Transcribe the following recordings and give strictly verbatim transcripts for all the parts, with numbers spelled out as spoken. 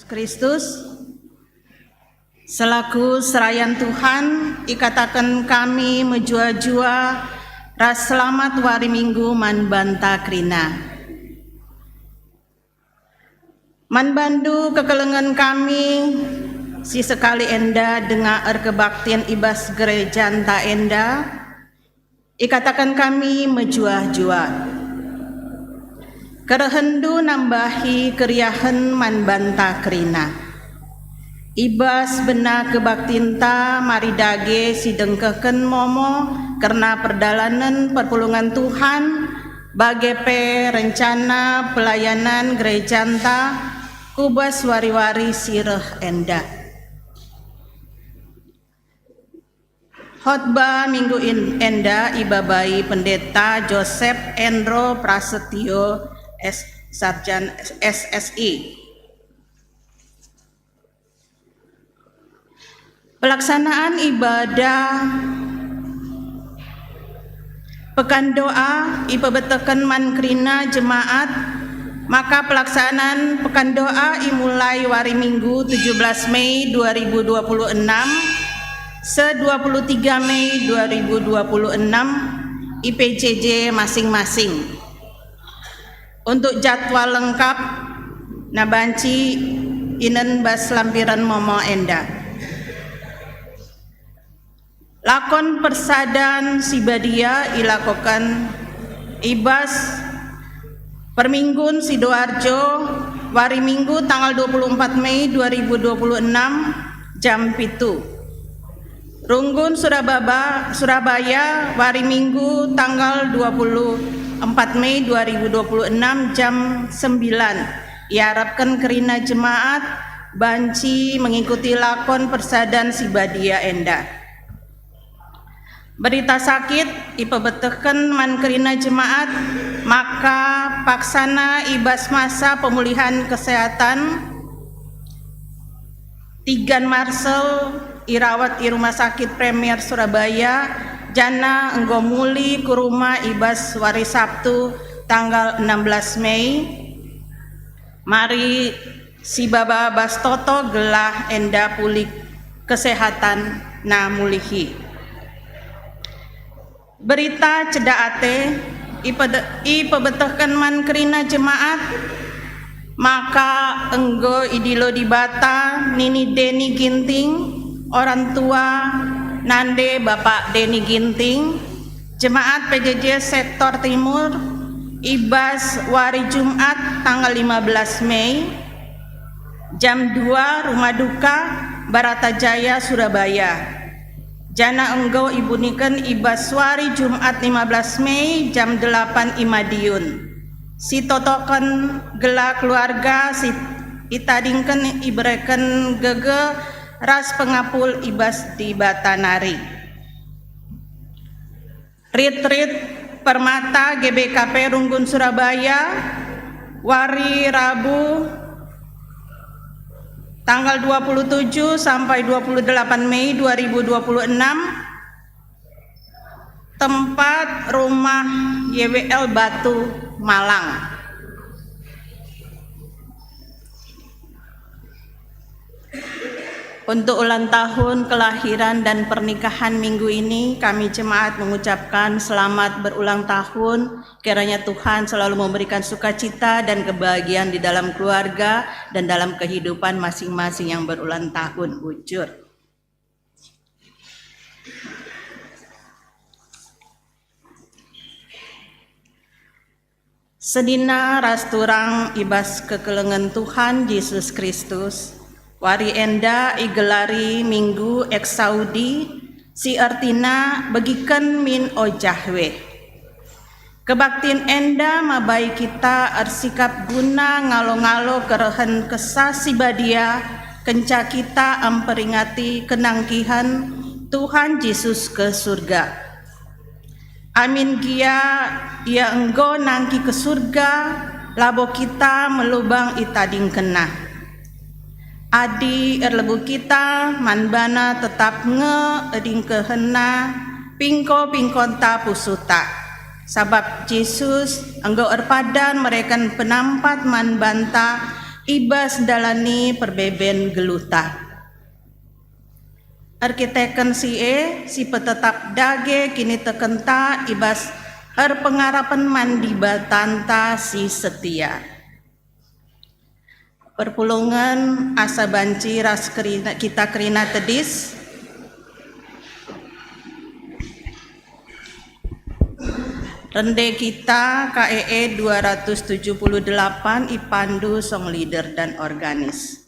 Kristus, selaku serayan Tuhan, ikataken kami mejuah-juah ras selamat wari Minggu man banta kerina. Man bandu kekelengen kami si sekali enda denga erkebaktin i bas gerejanta enda, ikataken kami mejuah-juah. Kerehenndu nambahi keriahen man banta kerina. I bas bena kebaktinta mari dage si dengkehken momo kerna perdalanen perpulungen Tuhan, bage pe rencana pelayanan gerejanta ku bas wari-wari si reh enda. Khotbah minggu in-, enda ibabai Pendeta Joseph Endro Prasetyo, S-, Sarjan S S I. Pelaksanaan ibadah pekan doa ipebetehken man kerina jemaat, maka pelaksanaan pekan doa imulai wari Minggu tujuh belas Mei dua ribu dua puluh enam, se dua puluh tiga Mei dua ribu dua puluh enam, i P J J masing-masing. Untuk jadwal lengkap, na banci inen bas lampiran momo enda. Lakon persadan si badia ilakoken i bas Perminggun Sidoarjo, wari Minggu tanggal dua puluh empat Mei dua ribu dua puluh enam, jam pitu. Runggun Surababa-, Surabaya, wari Minggu tanggal dua puluh empat Mei dua ribu dua puluh enam, jam sembilan. Iarapken kerina jemaat banci mengikuti lakon persadan si badia enda. Berita sakit ipebetehken man kerina jemaat, maka paksana i bas masa pemulihan kesehatan, Tigan Marsel irawat i Rumah Sakit Premier Surabaya, janah enggo muli ku rumah i bas wari Sabtu tanggal enam belas Mei. Mari sibaba bas toto gelah enda pulih kesehatanna mulihi. Berita ceda ate ipede-, ipebetehken man kerina jemaat, maka enggo idilo Dibata nini Deni Ginting, orang tua nande Bapak Deni Ginting, jemaat P J J Sektor Timur, i bas wari Jumat tanggal lima belas Mei, jam dua, Rumah Duka, Barata Jaya, Surabaya. Janah enggo ibuniken i bas wari Jumat lima belas Mei jam delapan i Madiun. Si totoken gelah keluarga si itadingken ibereken gege ras pengapul i bas Dibata nari. Rit-rit Permata G B K P Runggun Surabaya, wari Rabu tanggal dua puluh tujuh sampai dua puluh delapan Mei dua ribu dua puluh enam, tempat rumah Y W L Batu, Malang. Untuk ulang tahun kelahiran dan pernikahan minggu ini, kami jemaat mengucapkan selamat berulang tahun. Kiranya Tuhan selalu memberikan sukacita dan kebahagiaan di dalam keluarga dan dalam kehidupan masing-masing yang berulang tahun. Bujur. Senina ras turang i bas kekelengen Tuhan Jesus Kristus, wari enda igelari Minggu Exaudi, si ertina begiken min o Jahwe. Kebaktin enda mabai kita ersikap guna ngalo-ngalo kerehen Kesah Si Badia kenca kita mperingati kenangkihen Tuhan Jesus ke surga. Amin gia Ia enggo nangki ke surga, labo kita melubang itadingkenNa. Adi erlebuh kita man baNa, tetap nge edingkehenNa pingko-pingkonta pusuhta. Sabap Jesus enggo erpadan mereken penampat man banta i bas ndalani perbeben geluhta. Erkiteken si e, sipetetap dage kinitekenta i bas erpengarapen man Dibatanta si setia. Perpulungen asa banci ras kerina, kita kerina tedis. Rende kita K E E dua ratus tujuh puluh delapan ipandu song leader dan organis.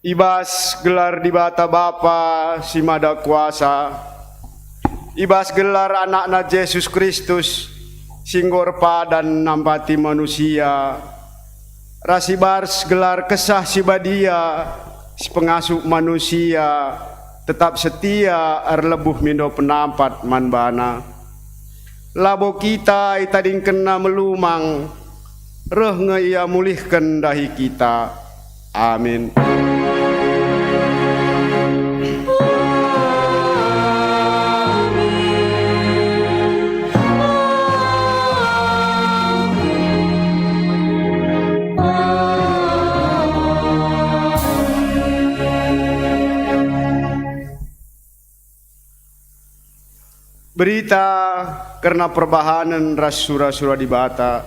I bas gelar Dibata Bapa si Mada Kuasa, i bas gelar AnakNa Jesus Kristus si enggo erpadan nampati manusia, ras i bas gelar Kesah Si Badia si pengasup manusia tetap setia erlebuh mindo penampat man baNa. Labo kita itadingkenNa melumang, reh nge Ia mulihken dahi kita. Amin. Berita kerna perbahanen ras sura-sura Dibata.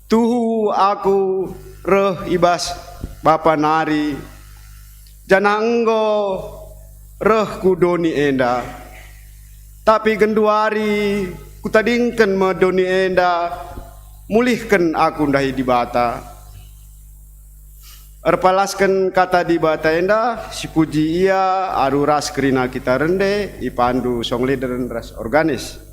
Tuhu aku reh i bas Bapa nari, janah enggo reh ku doni enda. Tapi genduari kutadingken me doni enda, mulihken aku ndahi Dibata. Erpalasken kata Dibata enda, sipuji Ia alu ras kerina kita rende, ipandu song leader ras organis.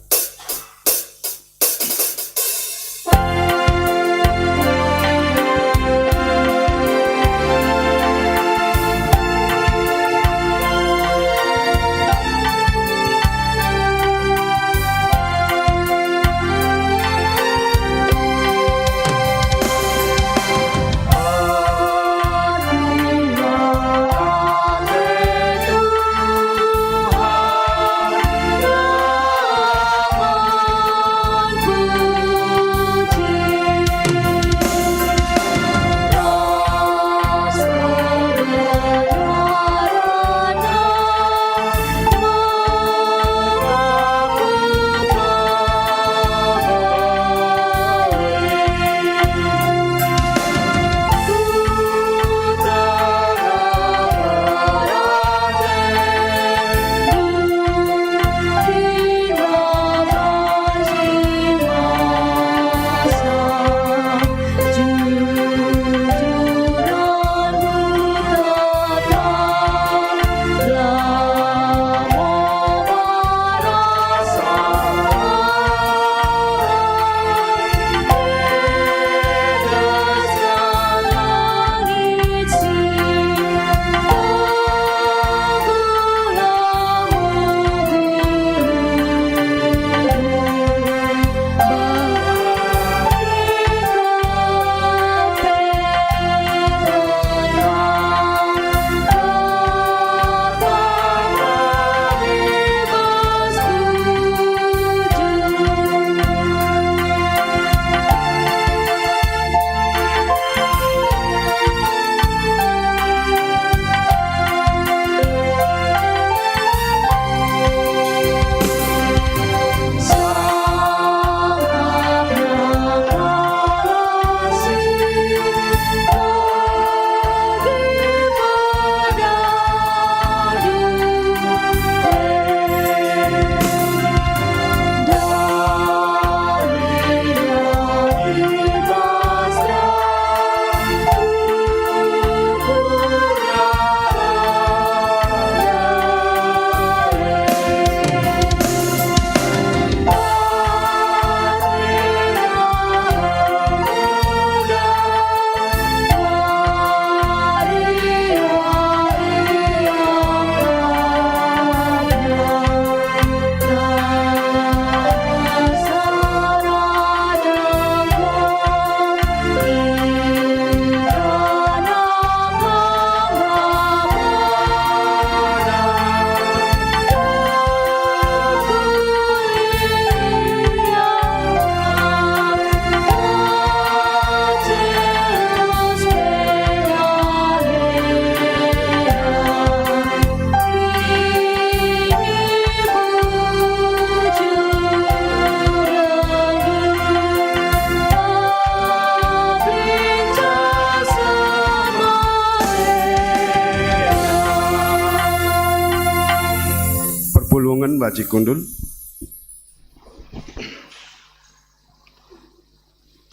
Perpulungen banci kundul.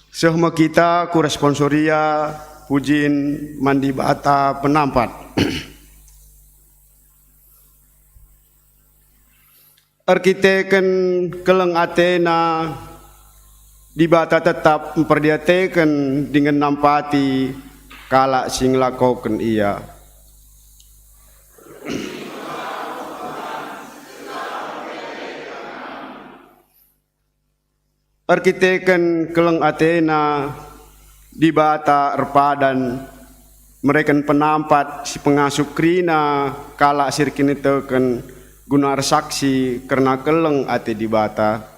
Seh me kita ku responsoria pujin man Dibata Penampat. Erkiteken keleng atena, Dibata tetap mperdiateken dingen nampati kalak si ngelakoken Ia. Erkiteken keleng atena, Dibata erpadan mereken penampat si pengasup kerina kalak si erkiniteken guna ersaksi kerna keleng ate Dibata.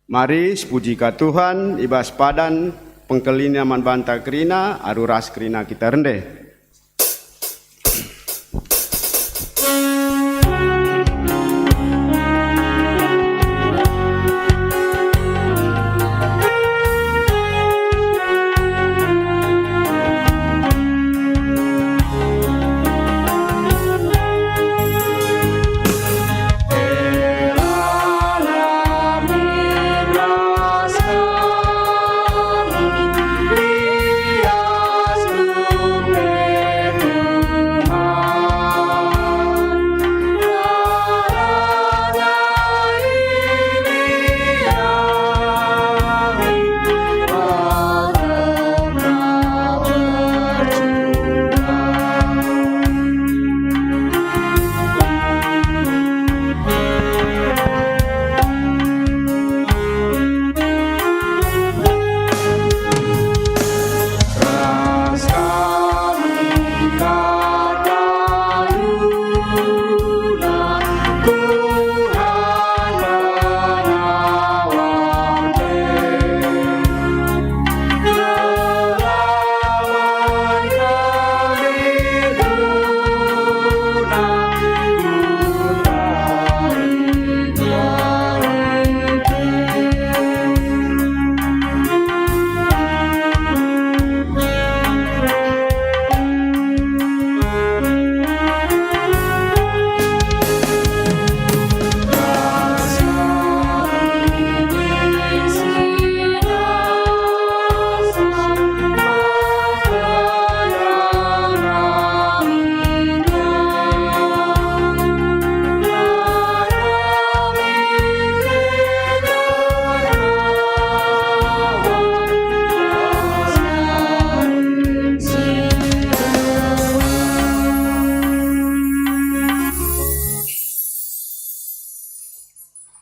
Mari sipuji ka Tuhan i bas padan pengkelina man banta kerina, alu ras kerina kita rende.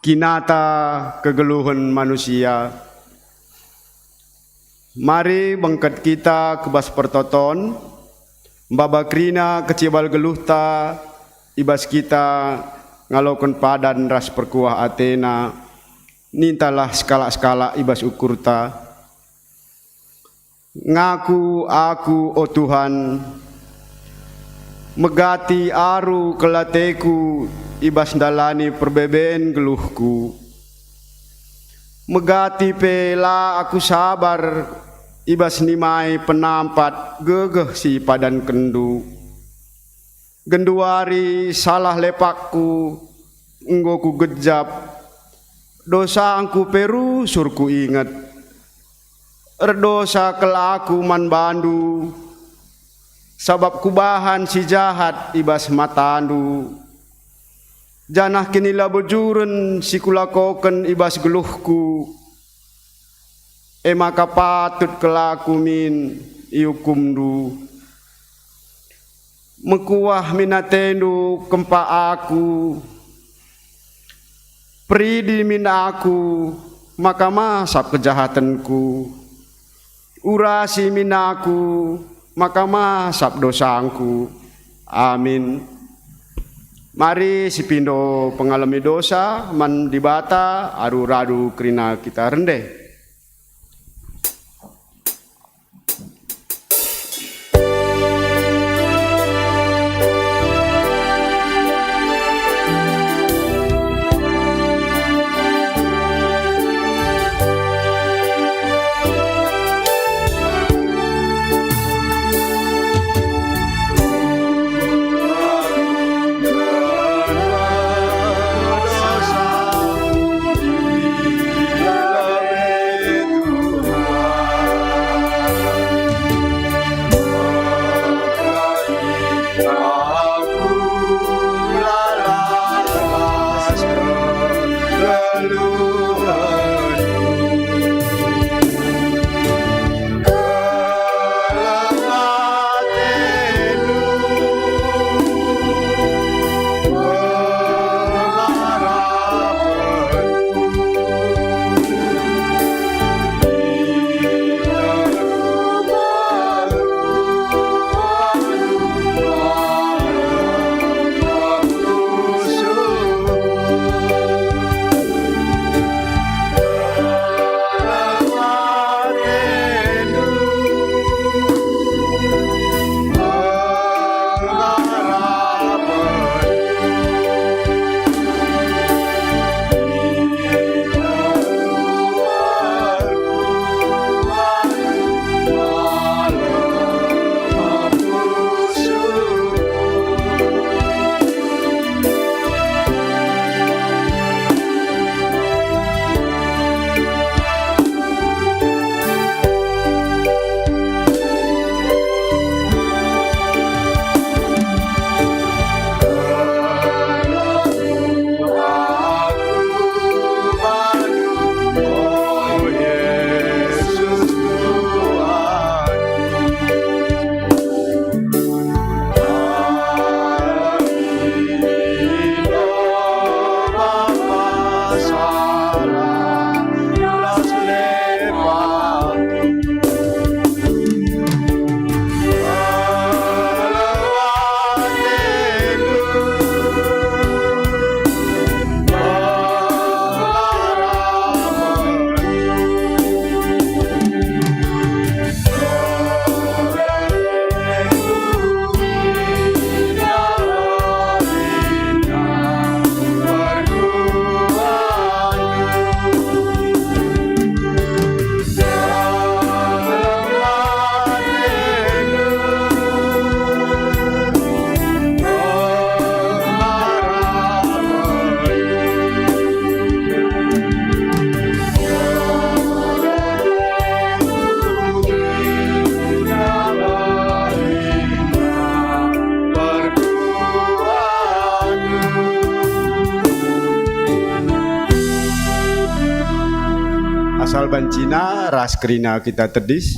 Kinata kegeluhen manusia. Mari bengket kita ku bas pertoton, maba kerina kecibal geluhta i bas kita ngaloken padan ras perkuah atena, nintalah sekalak-sekalak i bas ukurta. Ngaku aku, o Tuhan, megati aru kelateku i bas ndalani perbeben geluhku. Megati pe la aku sabar i bas nimai penampat gegeh si ipadankenNdu. Genduari salah lepakku enggo kugejap, dosangku pe rusur kuinget. Erdosa kal aku man bandu, sabap kubahan si jahat i bas matandu, janah kinilabujuren si kulakoken i bas geluhku, e maka patut kal aku min iukumndu. Mekuah min atendu kempak aku, peridi min aku, maka masap kejahatenku. Urasi min aku, maka masap dosangku. Amin. Mari sipindo pengalemi dosa man Dibata alu radu kerina kita rende. Bancina ras kerina kita tedis.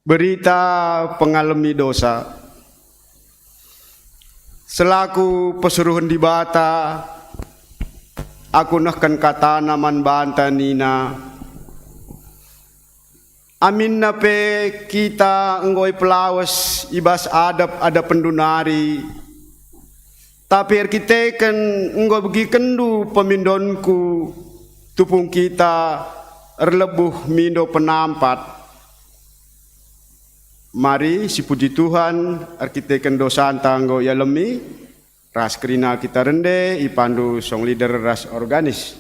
Berita pengalemi dosa. Selaku persuruhen Dibata, aku nehken katana man banta nina, aminna pe kita enggo ipelawes i bas adep-adepenndu nari, tapi erkiteken enggo begikenndu pemindonku, tupung kita erlebuh mindo penampat. Mari sipuji Tuhan, erkiteken dosanta enggo ialemi, ras kerina kita rende, ipandu song leader ras organis.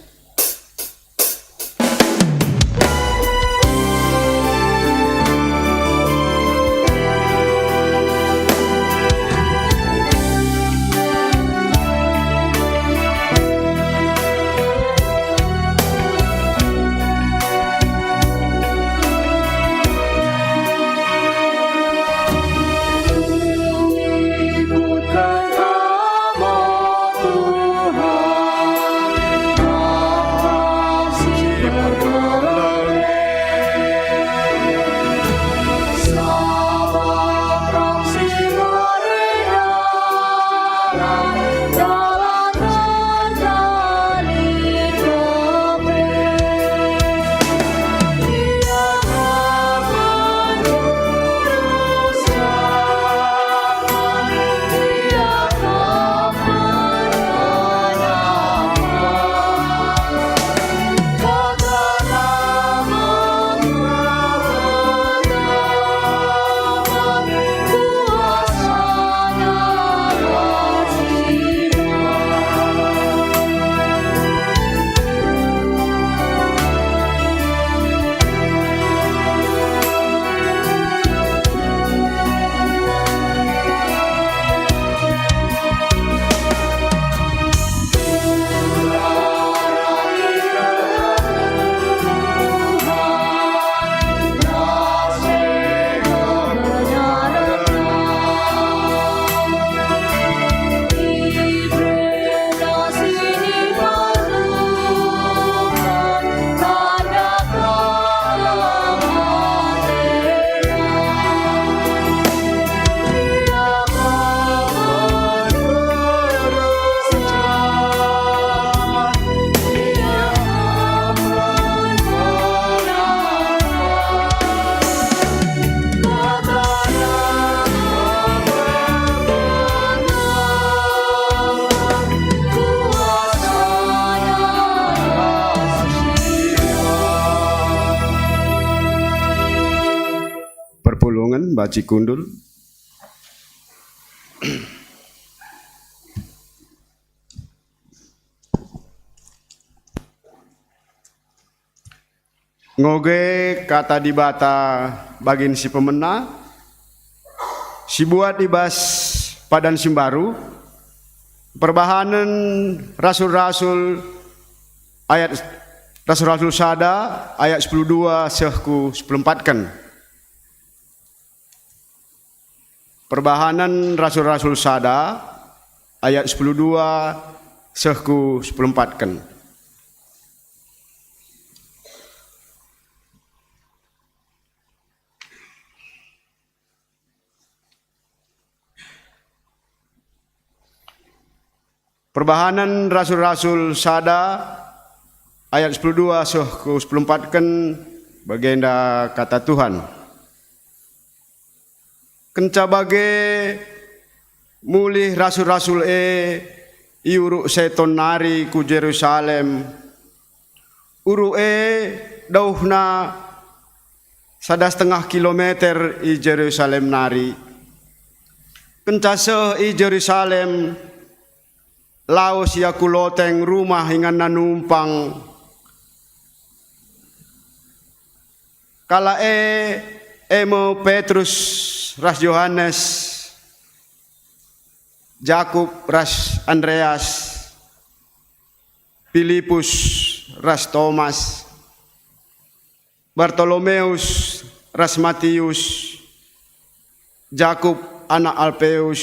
Perpulungen, banci kundul. Ngoge Kata Dibata bagin si pemena, sibuat i bas Padan Simbaru, Perbahanen Rasul-rasul ayat, Rasul-rasul sada ayat sepuluh dua seh ku sepuluh empatken. Perbahanen Rasul-rasul sada ayat sepuluh dua seh ku sepuluh empatken. Perbahanen Rasul-rasul sada ayat sepuluh dua seh ku sepuluh empatken, bagenda Kata Tuhan. Kenca bage mulih rasul-rasul e i uruk Seton nari ku Jerusalem. Uruk e dauhna sada setengah kilometer i Jerusalem nari. Kenca seh i Jerusalem, lawes ia ku loteng rumah inganna numpang. Kalak e, e me Petrus ras Johanes, Jakup ras Andreas, Pilipus ras Tomas, Bartolomeus ras Matius, Jakup anak Alpeus,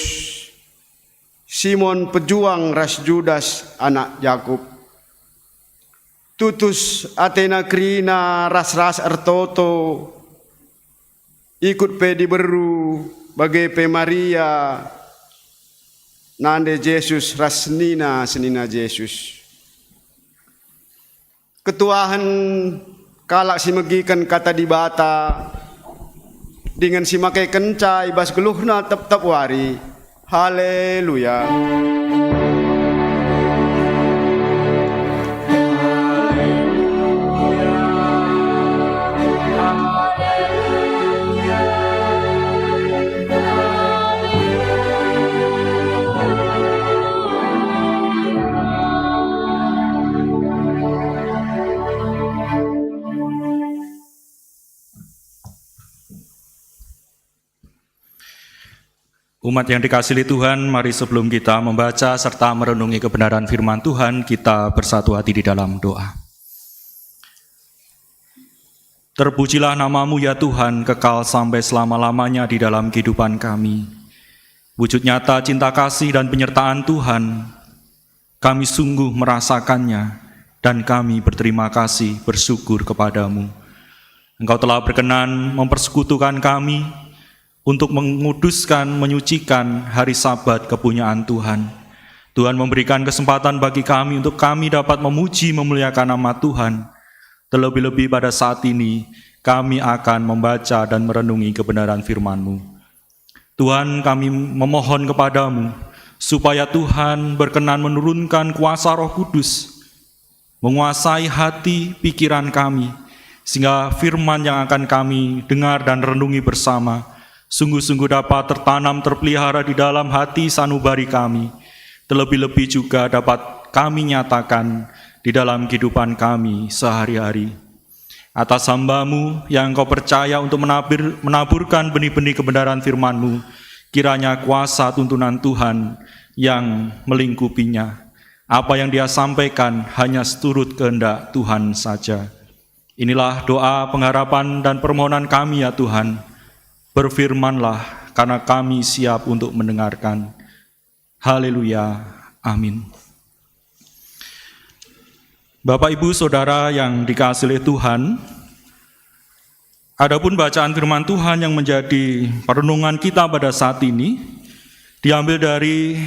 Simon pejuang ras Judas anak Jakup. Tutus atena kerina ras-ras ertoto, ikut pe diberu, bage pe Maria, nande Jesus ras senina-senina Jesus. Ketuahen kalak si megiken Kata Dibata dingen si makekenca i bas geluhna tep-tep wari. Haleluya. Umat yang dikasihi Tuhan, mari sebelum kita membaca serta merenungi kebenaran firman Tuhan, kita bersatu hati di dalam doa. Terpujilah nama-Mu, ya Tuhan, kekal sampai selama-lamanya di dalam kehidupan kami. Wujud nyata cinta kasih dan penyertaan Tuhan, kami sungguh merasakannya, dan kami berterima kasih, bersyukur kepada-Mu. Engkau telah berkenan mempersekutukan kami untuk menguduskan, menyucikan hari Sabat kepunyaan Tuhan. Tuhan memberikan kesempatan bagi kami untuk kami dapat memuji, memuliakan nama Tuhan. Terlebih-lebih pada saat ini, kami akan membaca dan merenungi kebenaran firman-Mu. Tuhan, kami memohon kepada-Mu, supaya Tuhan berkenan menurunkan kuasa Roh Kudus, menguasai hati pikiran kami, sehingga firman yang akan kami dengar dan renungi bersama sungguh-sungguh dapat tertanam, terpelihara di dalam hati sanubari kami, terlebih-lebih juga dapat kami nyatakan di dalam kehidupan kami sehari-hari. Atas hamba-Mu yang Engkau percaya untuk menabir-, menaburkan benih-benih kebenaran firman-Mu, kiranya kuasa tuntunan Tuhan yang melingkupinya. Apa yang dia sampaikan hanya seturut kehendak Tuhan saja. Inilah doa, pengharapan, dan permohonan kami, ya Tuhan. Berfirmanlah, karena kami siap untuk mendengarkan. Haleluya. Amin. Bapak, Ibu, Saudara yang dikasihi Tuhan, adapun bacaan firman Tuhan yang menjadi perenungan kita pada saat ini diambil dari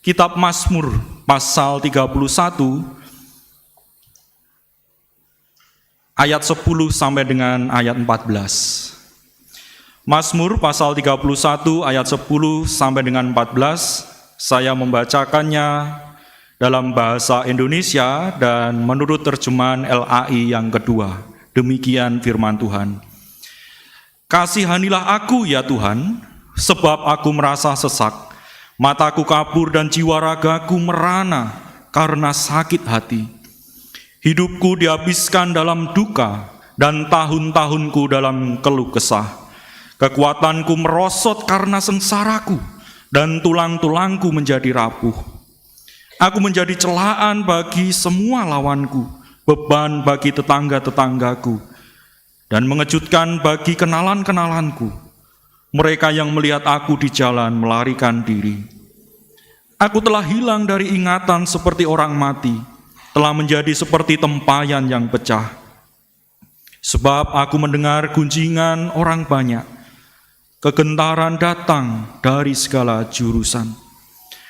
kitab Mazmur pasal tiga puluh satu ayat sepuluh sampai dengan ayat empat belas. Mazmur pasal tiga puluh satu ayat sepuluh sampai dengan empat belas, saya membacakannya dalam bahasa Indonesia dan menurut terjemahan L A I yang kedua. Demikian firman Tuhan. "Kasihanilah aku, ya Tuhan, sebab aku merasa sesak. Mataku kabur dan jiwa ragaku merana karena sakit hati. Hidupku dihabiskan dalam duka, dan tahun-tahunku dalam keluh kesah. Kekuatanku merosot karena sengsaraku, dan tulang-tulangku menjadi rapuh. Aku menjadi celaan bagi semua lawanku, beban bagi tetangga-tetanggaku, dan mengejutkan bagi kenalan-kenalanku. Mereka yang melihat aku di jalan melarikan diri. Aku telah hilang dari ingatan seperti orang mati, telah menjadi seperti tempayan yang pecah. Sebab aku mendengar gunjingan orang banyak, kegentaran datang dari segala jurusan.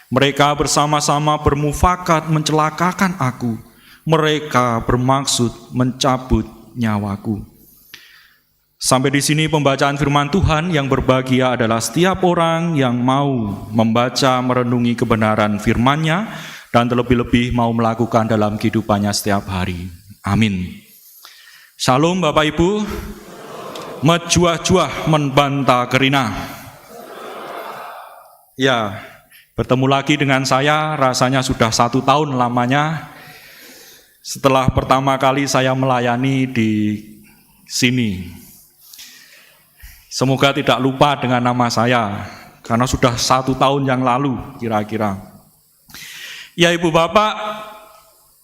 Mereka bersama-sama bermufakat mencelakakan aku, mereka bermaksud mencabut nyawaku." Sampai di sini pembacaan firman Tuhan. Yang berbahagia adalah setiap orang yang mau membaca, merenungi kebenaran firman-Nya, dan terlebih-lebih mau melakukan dalam kehidupannya setiap hari. Amin. Shalom, Bapak Ibu. Mejuah-juah man banta kerina. Ya, bertemu lagi dengan saya, rasanya sudah satu tahun lamanya setelah pertama kali saya melayani di sini. Semoga tidak lupa dengan nama saya, karena sudah satu tahun yang lalu kira-kira. Ya, Ibu Bapak,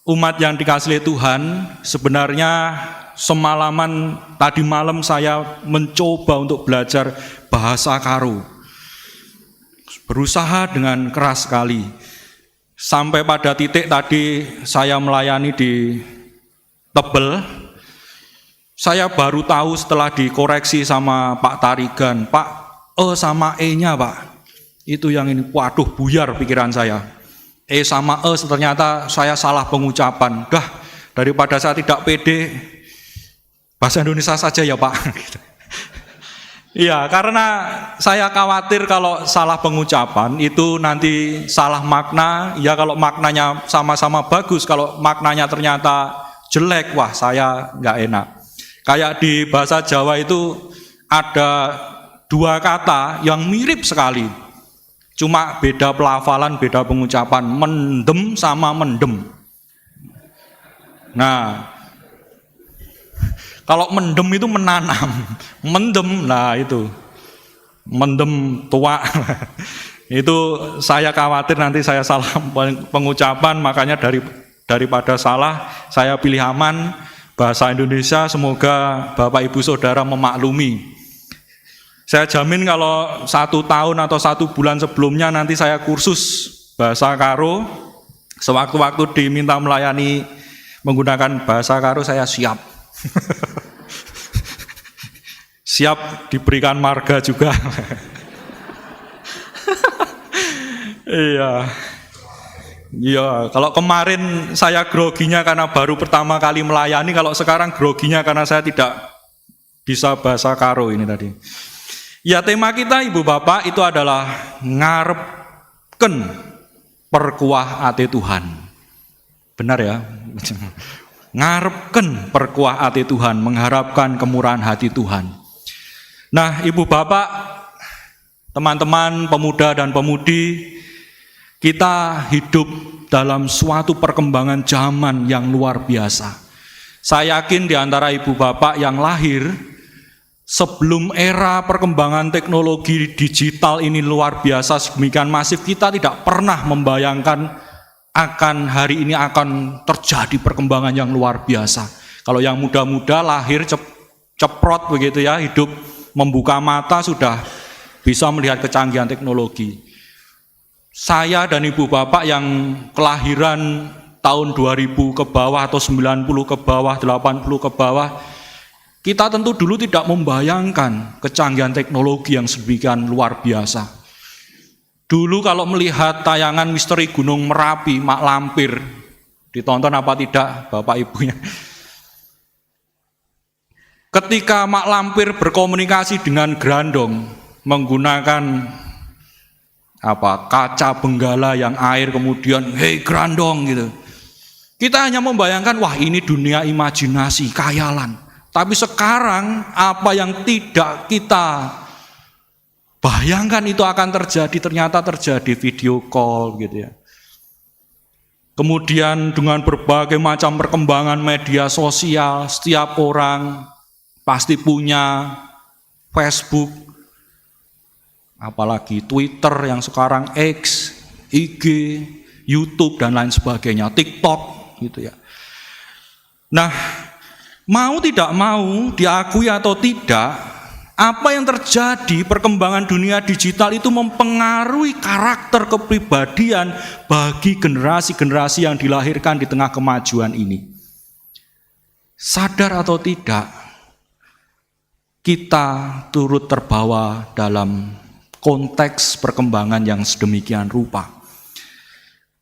umat yang dikasihi Tuhan, sebenarnya semalaman tadi malam saya mencoba untuk belajar bahasa Karo. berusaha dengan keras sekali. Sampai pada titik tadi saya melayani di Tebel, saya baru tahu setelah dikoreksi sama Pak Tarigan, "Pak, E sama E-nya, Pak." Itu yang ini, waduh, buyar pikiran saya. E sama E, ternyata saya salah pengucapan. Dah, daripada saya tidak pede, bahasa Indonesia saja ya, Pak. Iya, karena saya khawatir kalau salah pengucapan itu nanti salah makna. Ya, kalau maknanya sama-sama bagus, kalau maknanya ternyata jelek, wah, saya nggak enak. Kayak di bahasa Jawa itu ada dua kata yang mirip sekali, cuma beda pelafalan, beda pengucapan, mendem sama mendem. Nah, kalau mendem itu menanam, mendem, nah, itu mendem tua. Itu saya khawatir nanti saya salah peng- pengucapan, makanya dari daripada salah, saya pilih aman bahasa Indonesia. Semoga Bapak Ibu Saudara memaklumi. Saya jamin kalau satu tahun atau satu bulan sebelumnya nanti saya kursus bahasa Karo, sewaktu-waktu diminta melayani menggunakan bahasa Karo, saya siap. Siap diberikan marga juga. Iya. Iya, kalau kemarin saya groginya karena baru pertama kali melayani, kalau sekarang groginya karena saya tidak bisa bahasa Karo ini tadi. Ya, tema kita, Ibu Bapak, itu adalah ngarepken perkuah ate Tuhan. Benar ya? Ngarepken perkuah ate Tuhan, mengharapkan kemurahan hati Tuhan. Nah, Ibu Bapak, teman-teman pemuda dan pemudi, kita hidup dalam suatu perkembangan zaman yang luar biasa. Saya yakin di antara ibu bapak yang lahir sebelum era perkembangan teknologi digital ini luar biasa sedemikian masif, kita tidak pernah membayangkan akan hari ini akan terjadi perkembangan yang luar biasa. Kalau yang muda-muda lahir cep- ceprot begitu ya, hidup membuka mata sudah bisa melihat kecanggihan teknologi. Saya dan ibu bapak yang kelahiran tahun dua ribu ke bawah atau sembilan puluh ke bawah, delapan puluh ke bawah, kita tentu dulu tidak membayangkan kecanggihan teknologi yang sedemikian luar biasa. Dulu kalau melihat tayangan misteri Gunung Merapi, Mak Lampir, ditonton apa tidak Bapak Ibunya? Ketika Mak Lampir berkomunikasi dengan Grandong menggunakan apa, kaca benggala yang air, kemudian, "Hei Grandong," gitu. Kita hanya membayangkan, "Wah, ini dunia imajinasi, khayalan." Tapi sekarang apa yang tidak kita bayangkan itu akan terjadi, ternyata terjadi, video call gitu ya. Kemudian dengan berbagai macam perkembangan media sosial, setiap orang pasti punya Facebook, apalagi Twitter yang sekarang X, I G, YouTube dan lain sebagainya, TikTok gitu ya. Nah, mau tidak mau, diakui atau tidak, apa yang terjadi, perkembangan dunia digital itu mempengaruhi karakter kepribadian bagi generasi-generasi yang dilahirkan di tengah kemajuan ini. Sadar atau tidak, kita turut terbawa dalam konteks perkembangan yang sedemikian rupa.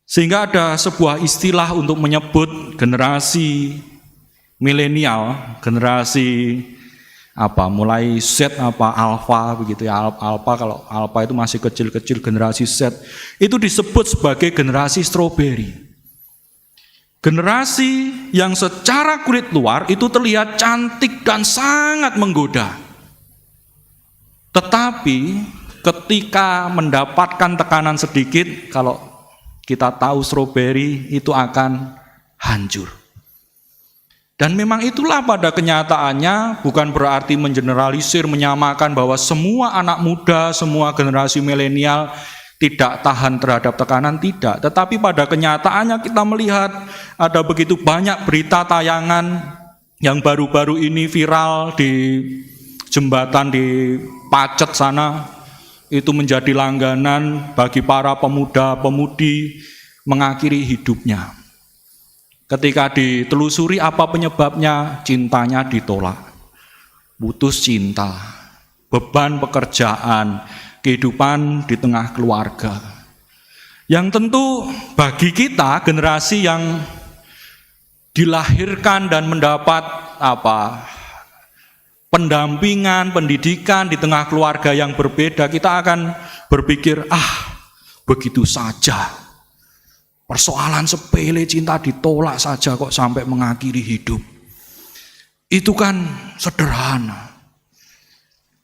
Sehingga ada sebuah istilah untuk menyebut generasi milenial, generasi apa, mulai Z apa alpha begitu ya, al- alpha, kalau alpha itu masih kecil-kecil, generasi Z itu disebut sebagai generasi strawberry. Generasi yang secara kulit luar itu terlihat cantik dan sangat menggoda. Tetapi ketika mendapatkan tekanan sedikit, kalau kita tahu, strawberry itu akan hancur. Dan memang itulah pada kenyataannya, bukan berarti mengeneralisir, menyamakan bahwa semua anak muda, semua generasi milenial tidak tahan terhadap tekanan, tidak. Tetapi pada kenyataannya kita melihat ada begitu banyak berita tayangan yang baru-baru ini viral di jembatan di Pacet sana, Itu menjadi langganan bagi para pemuda-pemudi mengakhiri hidupnya. Ketika ditelusuri apa penyebabnya, cintanya ditolak. Putus cinta, beban pekerjaan, kehidupan di tengah keluarga. Yang tentu bagi kita, generasi yang dilahirkan dan mendapat apa, pendampingan, pendidikan di tengah keluarga yang berbeda, kita akan berpikir, "Ah, begitu saja. Persoalan sepele, cinta ditolak saja kok sampai mengakhiri hidup." Itu kan sederhana.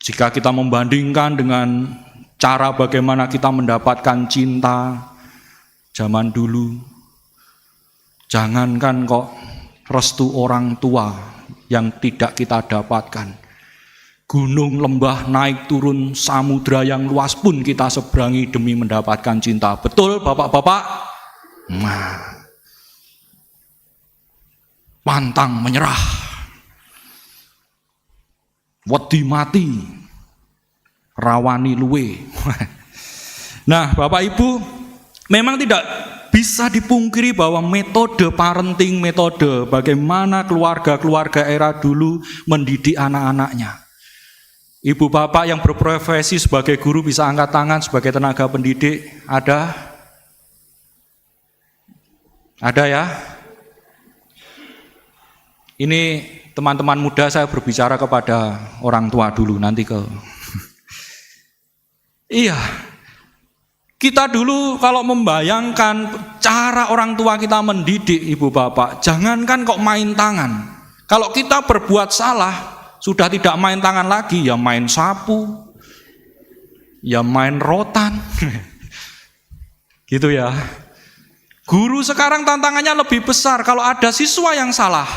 Jika kita membandingkan dengan cara bagaimana kita mendapatkan cinta zaman dulu, jangankan kok restu orang tua yang tidak kita dapatkan. Gunung, lembah, naik turun, samudra yang luas pun kita seberangi demi mendapatkan cinta. Betul, Bapak-bapak? Nah, pantang menyerah. Wedi mati, rawani luwe. Nah, Bapak Ibu, memang tidak bisa dipungkiri bahwa metode parenting, metode bagaimana keluarga-keluarga era dulu mendidik anak-anaknya. Ibu bapak yang berprofesi sebagai guru bisa angkat tangan sebagai tenaga pendidik. Ada? Ada ya? Ini teman-teman muda, saya berbicara kepada orang tua dulu, nanti ke Iya. Kita dulu kalau membayangkan cara orang tua kita mendidik ibu bapak, jangankan kok main tangan. Kalau kita berbuat salah, sudah tidak main tangan lagi, ya main sapu, ya main rotan. Gitu ya. Guru sekarang tantangannya lebih besar. Kalau ada siswa yang salah,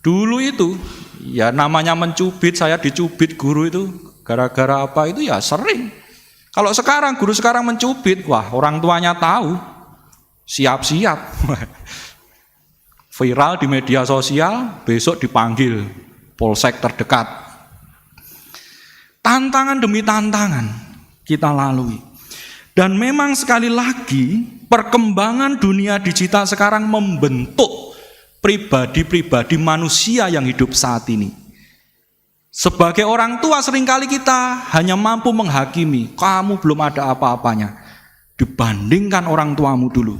dulu itu, ya namanya mencubit, saya dicubit guru itu, gara-gara apa itu ya sering. Kalau sekarang, guru sekarang mencubit, wah, orang tuanya tahu, siap-siap. Viral di media sosial, besok dipanggil polsek terdekat. Tantangan demi tantangan kita lalui. Dan memang sekali lagi, perkembangan dunia digital sekarang membentuk pribadi-pribadi manusia yang hidup saat ini. Sebagai orang tua, seringkali kita hanya mampu menghakimi, "Kamu belum ada apa-apanya," dibandingkan orang tuamu dulu.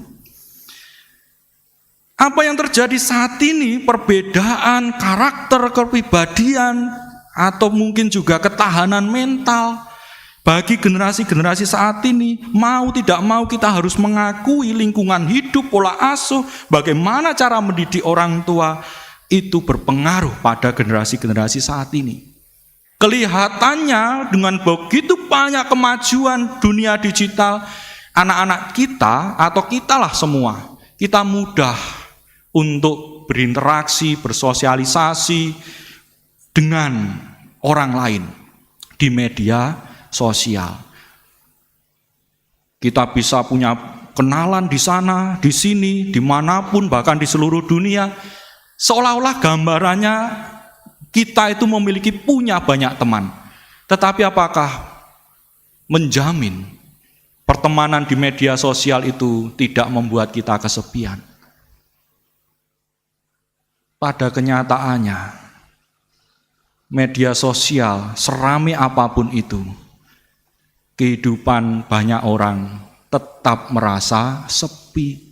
Apa yang terjadi saat ini, perbedaan karakter, kepribadian, atau mungkin juga ketahanan mental, bagi generasi-generasi saat ini, mau tidak mau kita harus mengakui lingkungan hidup, pola asuh, bagaimana cara mendidik orang tua, itu berpengaruh pada generasi-generasi saat ini. Kelihatannya dengan begitu banyak kemajuan dunia digital, anak-anak kita atau kitalah semua, kita mudah untuk berinteraksi, bersosialisasi dengan orang lain di media sosial. Kita bisa punya kenalan di sana, di sini, dimanapun, bahkan di seluruh dunia. Seolah-olah gambarannya kita itu memiliki, punya banyak teman. Tetapi apakah menjamin pertemanan di media sosial itu tidak membuat kita kesepian? Pada kenyataannya, media sosial, serame apapun itu, kehidupan banyak orang tetap merasa sepi.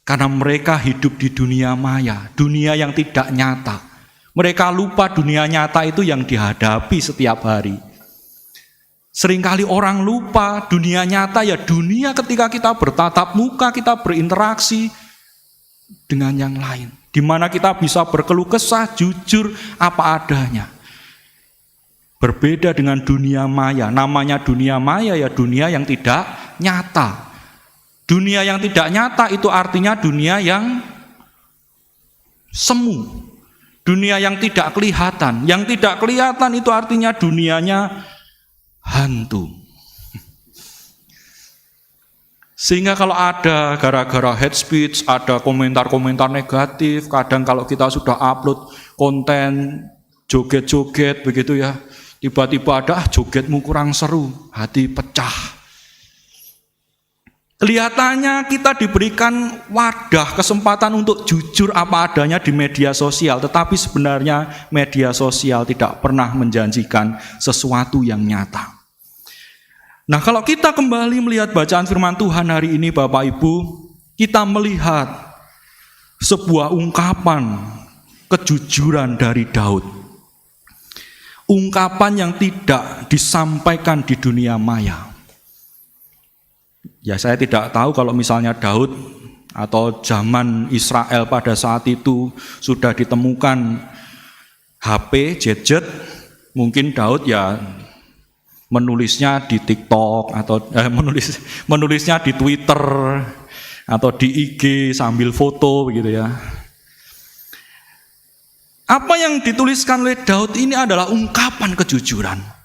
Karena mereka hidup di dunia maya, dunia yang tidak nyata. Mereka lupa dunia nyata itu yang dihadapi setiap hari. Seringkali orang lupa dunia nyata, ya, dunia ketika kita bertatap muka, kita berinteraksi dengan yang lain, di mana kita bisa berkeluh kesah jujur apa adanya. Berbeda dengan dunia maya. Namanya dunia maya, ya, dunia yang tidak nyata. Dunia yang tidak nyata itu artinya dunia yang semu. Dunia yang tidak kelihatan. Yang tidak kelihatan itu artinya dunianya hantu. Sehingga kalau ada gara-gara hate speech, ada komentar-komentar negatif, kadang kalau kita sudah upload konten joget-joget begitu ya, Tiba-tiba ada, "Ah, jogetmu kurang seru," hati pecah. Kelihatannya kita diberikan wadah, kesempatan untuk jujur apa adanya di media sosial, tetapi sebenarnya media sosial tidak pernah menjanjikan sesuatu yang nyata. Nah, kalau kita kembali melihat bacaan firman Tuhan hari ini, Bapak Ibu, kita melihat sebuah ungkapan kejujuran dari Daud. Ungkapan yang tidak disampaikan di dunia maya. Ya, saya tidak tahu kalau misalnya Daud atau zaman Israel pada saat itu sudah ditemukan H P, gadget, mungkin Daud ya menulisnya di TikTok atau, eh, menulis, menulisnya di Twitter atau di I G sambil foto begitu ya. Apa yang dituliskan oleh Daud ini adalah ungkapan kejujuran.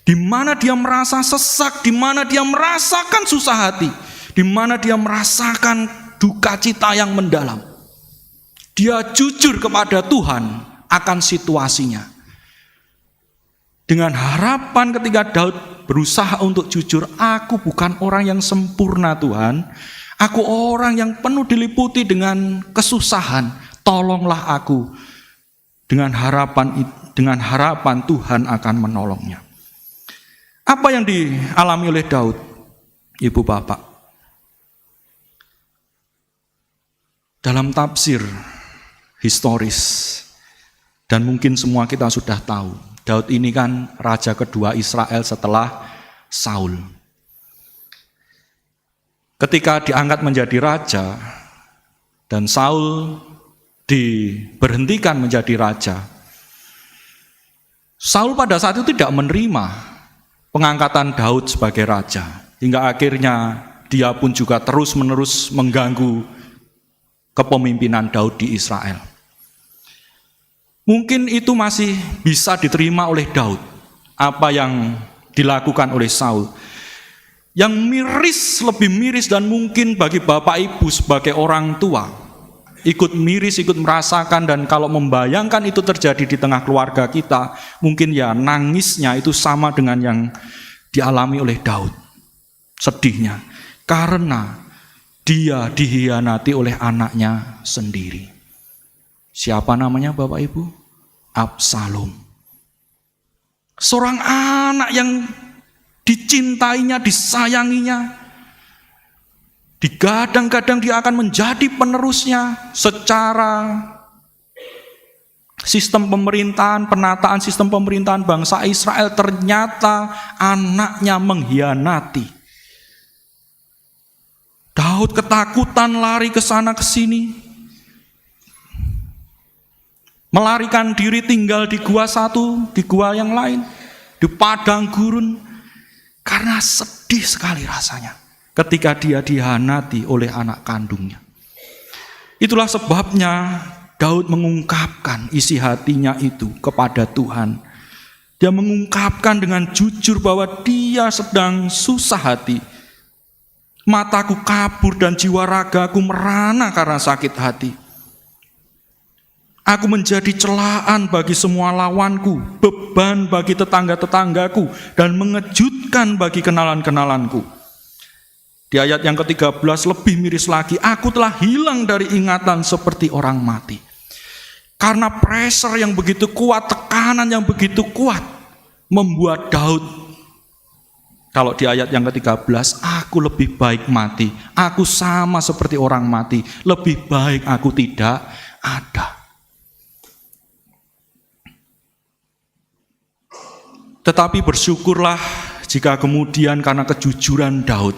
Di mana dia merasa sesak, di mana dia merasakan susah hati, di mana dia merasakan duka cita yang mendalam. Dia jujur kepada Tuhan akan situasinya. Dengan harapan ketika Daud berusaha untuk jujur, "Aku bukan orang yang sempurna, Tuhan. Aku orang yang penuh diliputi dengan kesusahan. Tolonglah aku." Dengan harapan it-, dengan harapan Tuhan akan menolongnya. Apa yang dialami oleh Daud, Ibu Bapak? Dalam tafsir historis, dan mungkin semua kita sudah tahu, Daud ini kan raja kedua Israel setelah Saul. Ketika diangkat menjadi raja dan Saul diberhentikan menjadi raja, Saul pada saat itu tidak menerima pengangkatan Daud sebagai raja, hingga akhirnya dia pun juga terus-menerus mengganggu kepemimpinan Daud di Israel. Mungkin itu masih bisa diterima oleh Daud, apa yang dilakukan oleh Saul. Yang miris, lebih miris dan mungkin bagi bapak ibu sebagai orang tua, ikut miris, ikut merasakan, dan kalau membayangkan itu terjadi di tengah keluarga kita, mungkin ya nangisnya itu sama dengan yang dialami oleh Daud. Sedihnya, karena dia dihianati oleh anaknya sendiri. Siapa namanya, Bapak Ibu? Absalom. Seorang anak yang dicintainya, disayanginya. Digadang-gadang dia akan menjadi penerusnya secara sistem pemerintahan, penataan sistem pemerintahan bangsa Israel. Ternyata anaknya menghianati. Daud ketakutan lari ke sana ke sini, melarikan diri tinggal di gua satu, di gua yang lain, di padang gurun, karena sedih sekali rasanya ketika dia dihianati oleh anak kandungnya. Itulah sebabnya Daud mengungkapkan isi hatinya itu kepada Tuhan. Dia mengungkapkan dengan jujur bahwa dia sedang susah hati. "Mataku kabur dan jiwa ragaku merana karena sakit hati. Aku menjadi celaan bagi semua lawanku, beban bagi tetangga-tetanggaku, dan mengejutkan bagi kenalan-kenalanku." Di ayat yang ketiga belas lebih miris lagi, "Aku telah hilang dari ingatan seperti orang mati." Karena pressure yang begitu kuat, tekanan yang begitu kuat, membuat Daud, kalau di ayat yang ketiga belas, "Aku lebih baik mati. Aku sama seperti orang mati. Lebih baik aku tidak ada." Tetapi bersyukurlah jika kemudian karena kejujuran Daud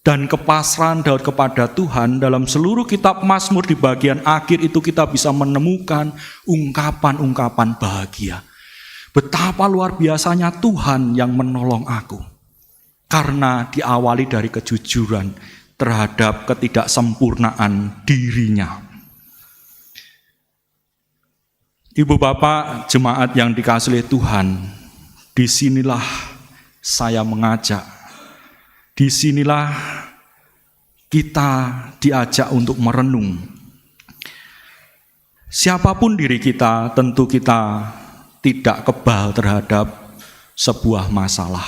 dan kepasrahan Daud kepada Tuhan, dalam seluruh kitab Mazmur di bagian akhir itu kita bisa menemukan ungkapan-ungkapan bahagia. Betapa luar biasanya Tuhan yang menolong aku. Karena diawali dari kejujuran terhadap ketidaksempurnaan dirinya. Ibu bapak jemaat yang dikasihi Tuhan, di sinilah saya mengajak. Di sinilah kita diajak untuk merenung. Siapapun diri kita, tentu kita tidak kebal terhadap sebuah masalah.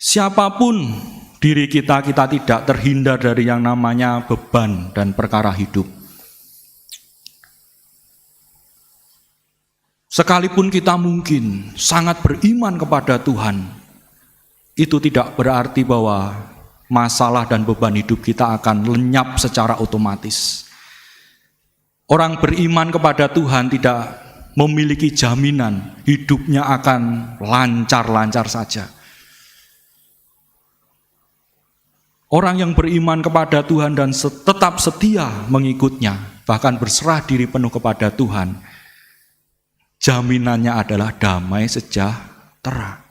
Siapapun diri kita, kita tidak terhindar dari yang namanya beban dan perkara hidup. Sekalipun kita mungkin sangat beriman kepada Tuhan, itu tidak berarti bahwa masalah dan beban hidup kita akan lenyap secara otomatis. Orang beriman kepada Tuhan tidak memiliki jaminan hidupnya akan lancar-lancar saja. Orang yang beriman kepada Tuhan dan se-, tetap setia mengikutnya, bahkan berserah diri penuh kepada Tuhan, jaminannya adalah damai sejahtera.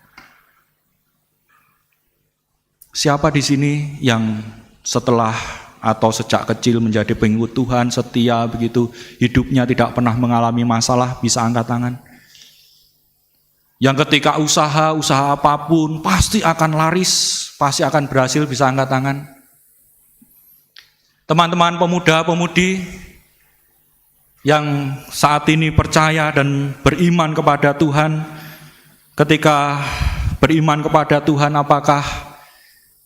Siapa di sini yang setelah atau sejak kecil menjadi pengikut Tuhan, setia begitu, hidupnya tidak pernah mengalami masalah, bisa angkat tangan? Yang ketika usaha, usaha apapun, pasti akan laris, pasti akan berhasil, bisa angkat tangan? Teman-teman pemuda-pemudi yang saat ini percaya dan beriman kepada Tuhan, ketika beriman kepada Tuhan, apakah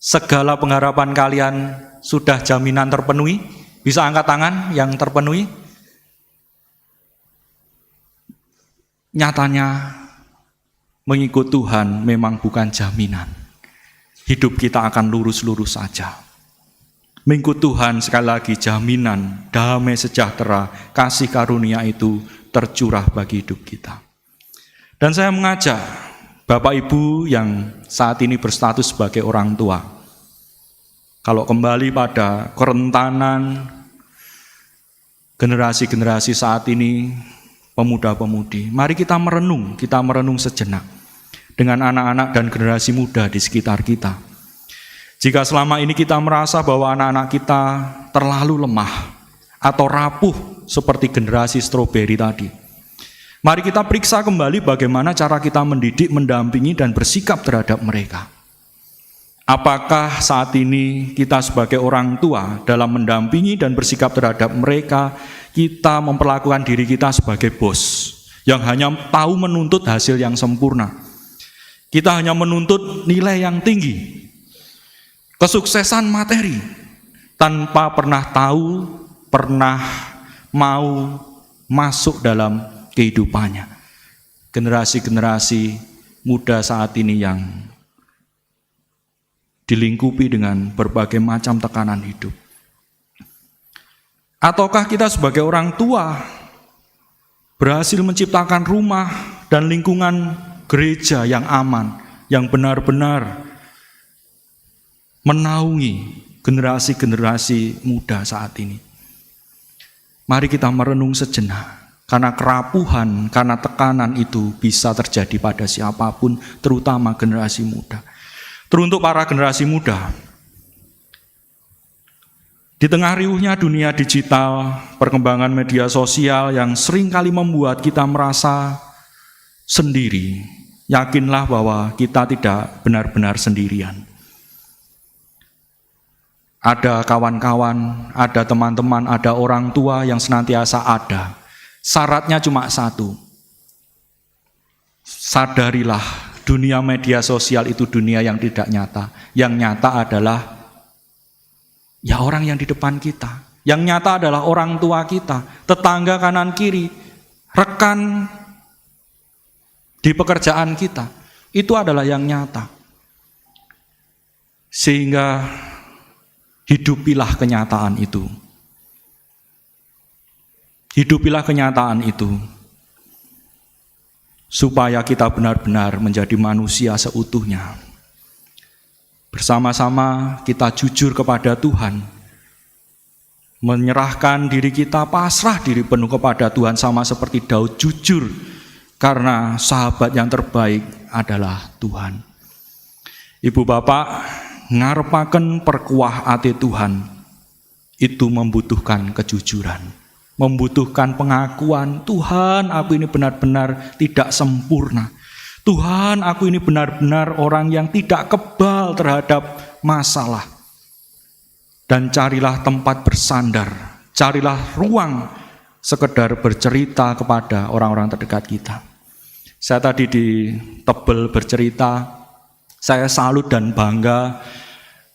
segala pengharapan kalian sudah jaminan terpenuhi? Bisa angkat tangan yang terpenuhi? Nyatanya, mengikut Tuhan memang bukan jaminan hidup kita akan lurus-lurus saja. Mengikut Tuhan, sekali lagi, jaminan damai sejahtera, kasih karunia itu tercurah bagi hidup kita. Dan saya mengajak Bapak Ibu yang saat ini berstatus sebagai orang tua, kalau kembali pada kerentanan generasi-generasi saat ini, pemuda-pemudi, mari kita merenung, kita merenung sejenak dengan anak-anak dan generasi muda di sekitar kita. Jika selama ini kita merasa bahwa anak-anak kita terlalu lemah atau rapuh seperti generasi stroberi tadi, mari kita periksa kembali bagaimana cara kita mendidik, mendampingi, dan bersikap terhadap mereka. Apakah saat ini kita sebagai orang tua dalam mendampingi dan bersikap terhadap mereka, kita memperlakukan diri kita sebagai bos yang hanya tahu menuntut hasil yang sempurna? Kita hanya menuntut nilai yang tinggi, kesuksesan materi, tanpa pernah tahu, pernah mau masuk dalam kehidupannya. Generasi-generasi muda saat ini yang dilingkupi dengan berbagai macam tekanan hidup. Ataukah kita sebagai orang tua berhasil menciptakan rumah dan lingkungan gereja yang aman, yang benar-benar menaungi generasi-generasi muda saat ini? Mari kita merenung sejenak, karena kerapuhan, karena tekanan itu bisa terjadi pada siapapun, terutama generasi muda. Teruntuk para generasi muda, di tengah riuhnya dunia digital, perkembangan media sosial yang seringkali membuat kita merasa sendiri, yakinlah bahwa kita tidak benar-benar sendirian. Ada kawan-kawan, ada teman-teman, ada orang tua yang senantiasa ada. Syaratnya cuma satu. Sadarilah, dunia media sosial itu dunia yang tidak nyata. Yang nyata adalah, ya, orang yang di depan kita. Yang nyata adalah orang tua kita, tetangga kanan kiri, rekan di pekerjaan kita. Itu adalah yang nyata. Sehingga hidupilah kenyataan itu. Hidupilah kenyataan itu, supaya kita benar-benar menjadi manusia seutuhnya. Bersama-sama kita jujur kepada Tuhan, menyerahkan diri kita, pasrah diri penuh kepada Tuhan, sama seperti Daud jujur, karena sahabat yang terbaik adalah Tuhan. Ibu bapak, ngarepaken perkuah ate Tuhan itu membutuhkan kejujuran, membutuhkan pengakuan, "Tuhan, aku ini benar-benar tidak sempurna. Tuhan, aku ini benar-benar orang yang tidak kebal terhadap masalah." Dan carilah tempat bersandar, carilah ruang sekedar bercerita kepada orang-orang terdekat kita. Saya tadi di Tebel bercerita, saya salut dan bangga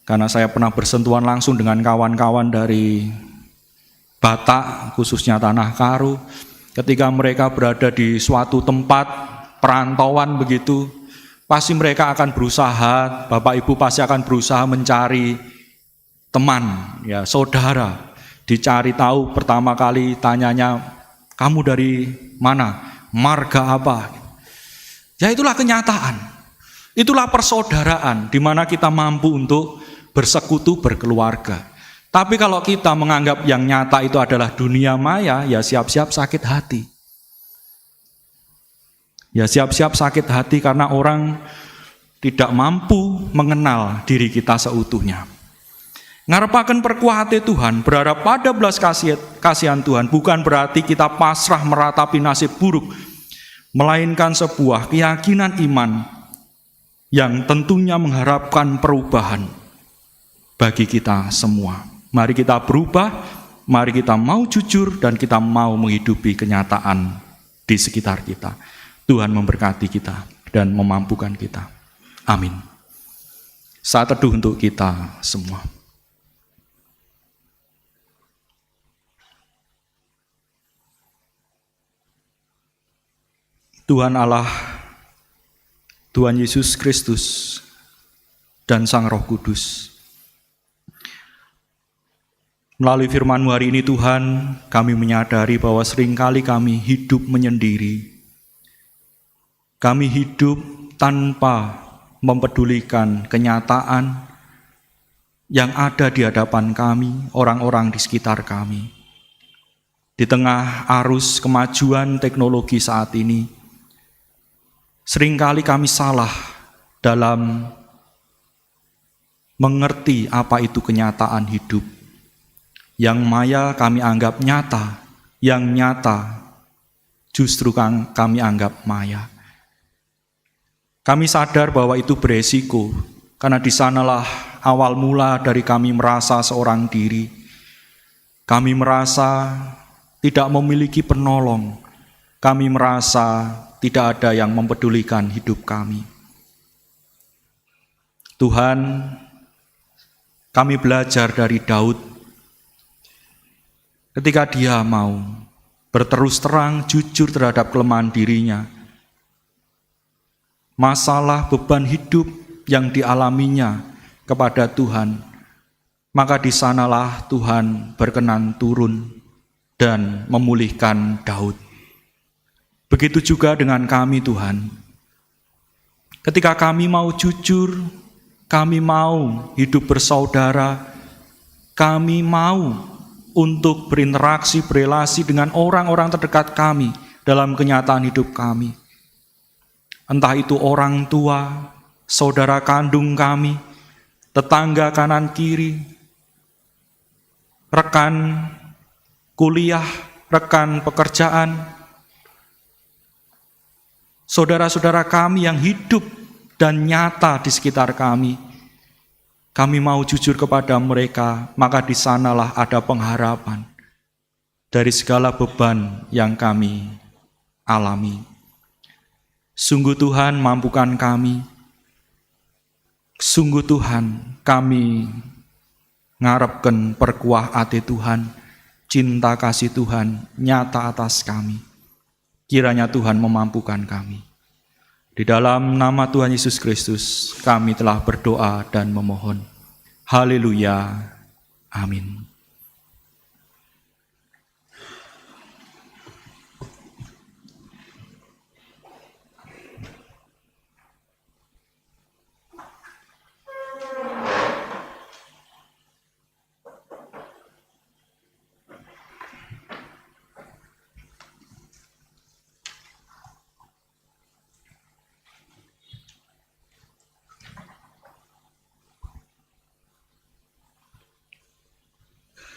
karena saya pernah bersentuhan langsung dengan kawan-kawan dari Batak, khususnya Tanah Karo. Ketika mereka berada di suatu tempat perantauan begitu, pasti mereka akan berusaha, Bapak Ibu pasti akan berusaha mencari teman, ya, saudara. Dicari tahu, pertama kali tanyanya, "Kamu dari mana? Marga apa?" Ya, itulah kenyataan. Itulah persaudaraan di mana kita mampu untuk bersekutu, berkeluarga. Tapi kalau kita menganggap yang nyata itu adalah dunia maya, ya siap-siap sakit hati. Ya, siap-siap sakit hati karena orang tidak mampu mengenal diri kita seutuhnya. Ngarepaken perkuah ate Tuhan, berharap pada belas kasihan, kasihan Tuhan, bukan berarti kita pasrah meratapi nasib buruk, melainkan sebuah keyakinan iman yang tentunya mengharapkan perubahan bagi kita semua. Mari kita berubah, mari kita mau jujur, dan kita mau menghidupi kenyataan di sekitar kita. Tuhan memberkati kita dan memampukan kita. Amin. Saat teduh untuk kita semua. Tuhan Allah, Tuhan Yesus Kristus, dan Sang Roh Kudus. Melalui firman-Mu hari ini, Tuhan, kami menyadari bahwa seringkali kami hidup menyendiri. Kami hidup tanpa mempedulikan kenyataan yang ada di hadapan kami, orang-orang di sekitar kami. Di tengah arus kemajuan teknologi saat ini, seringkali kami salah dalam mengerti apa itu kenyataan hidup. Yang maya kami anggap nyata, yang nyata justru kang-, kami anggap maya. Kami sadar bahwa itu beresiko, karena di sanalah awal mula dari kami merasa seorang diri. Kami merasa tidak memiliki penolong. Kami merasa tidak ada yang mempedulikan hidup kami. Tuhan, kami belajar dari Daud ketika dia mau berterus terang, jujur terhadap kelemahan dirinya, masalah beban hidup yang dialaminya kepada Tuhan, maka di sanalah Tuhan berkenan turun dan memulihkan Daud. Begitu juga dengan kami, Tuhan. Ketika kami mau jujur, kami mau hidup bersaudara, kami mau untuk berinteraksi, berelasi dengan orang-orang terdekat kami dalam kenyataan hidup kami. Entah itu orang tua, saudara kandung kami, tetangga kanan kiri, rekan kuliah, rekan pekerjaan, saudara-saudara kami yang hidup dan nyata di sekitar kami. Kami mau jujur kepada mereka, maka di sanalah ada pengharapan dari segala beban yang kami alami. Sungguh Tuhan, mampukan kami. Sungguh Tuhan, kami ngarepken perkuah ate Tuhan, cinta kasih Tuhan nyata atas kami. Kiranya Tuhan memampukan kami. Di dalam nama Tuhan Yesus Kristus, kami telah berdoa dan memohon. Haleluya. Amin.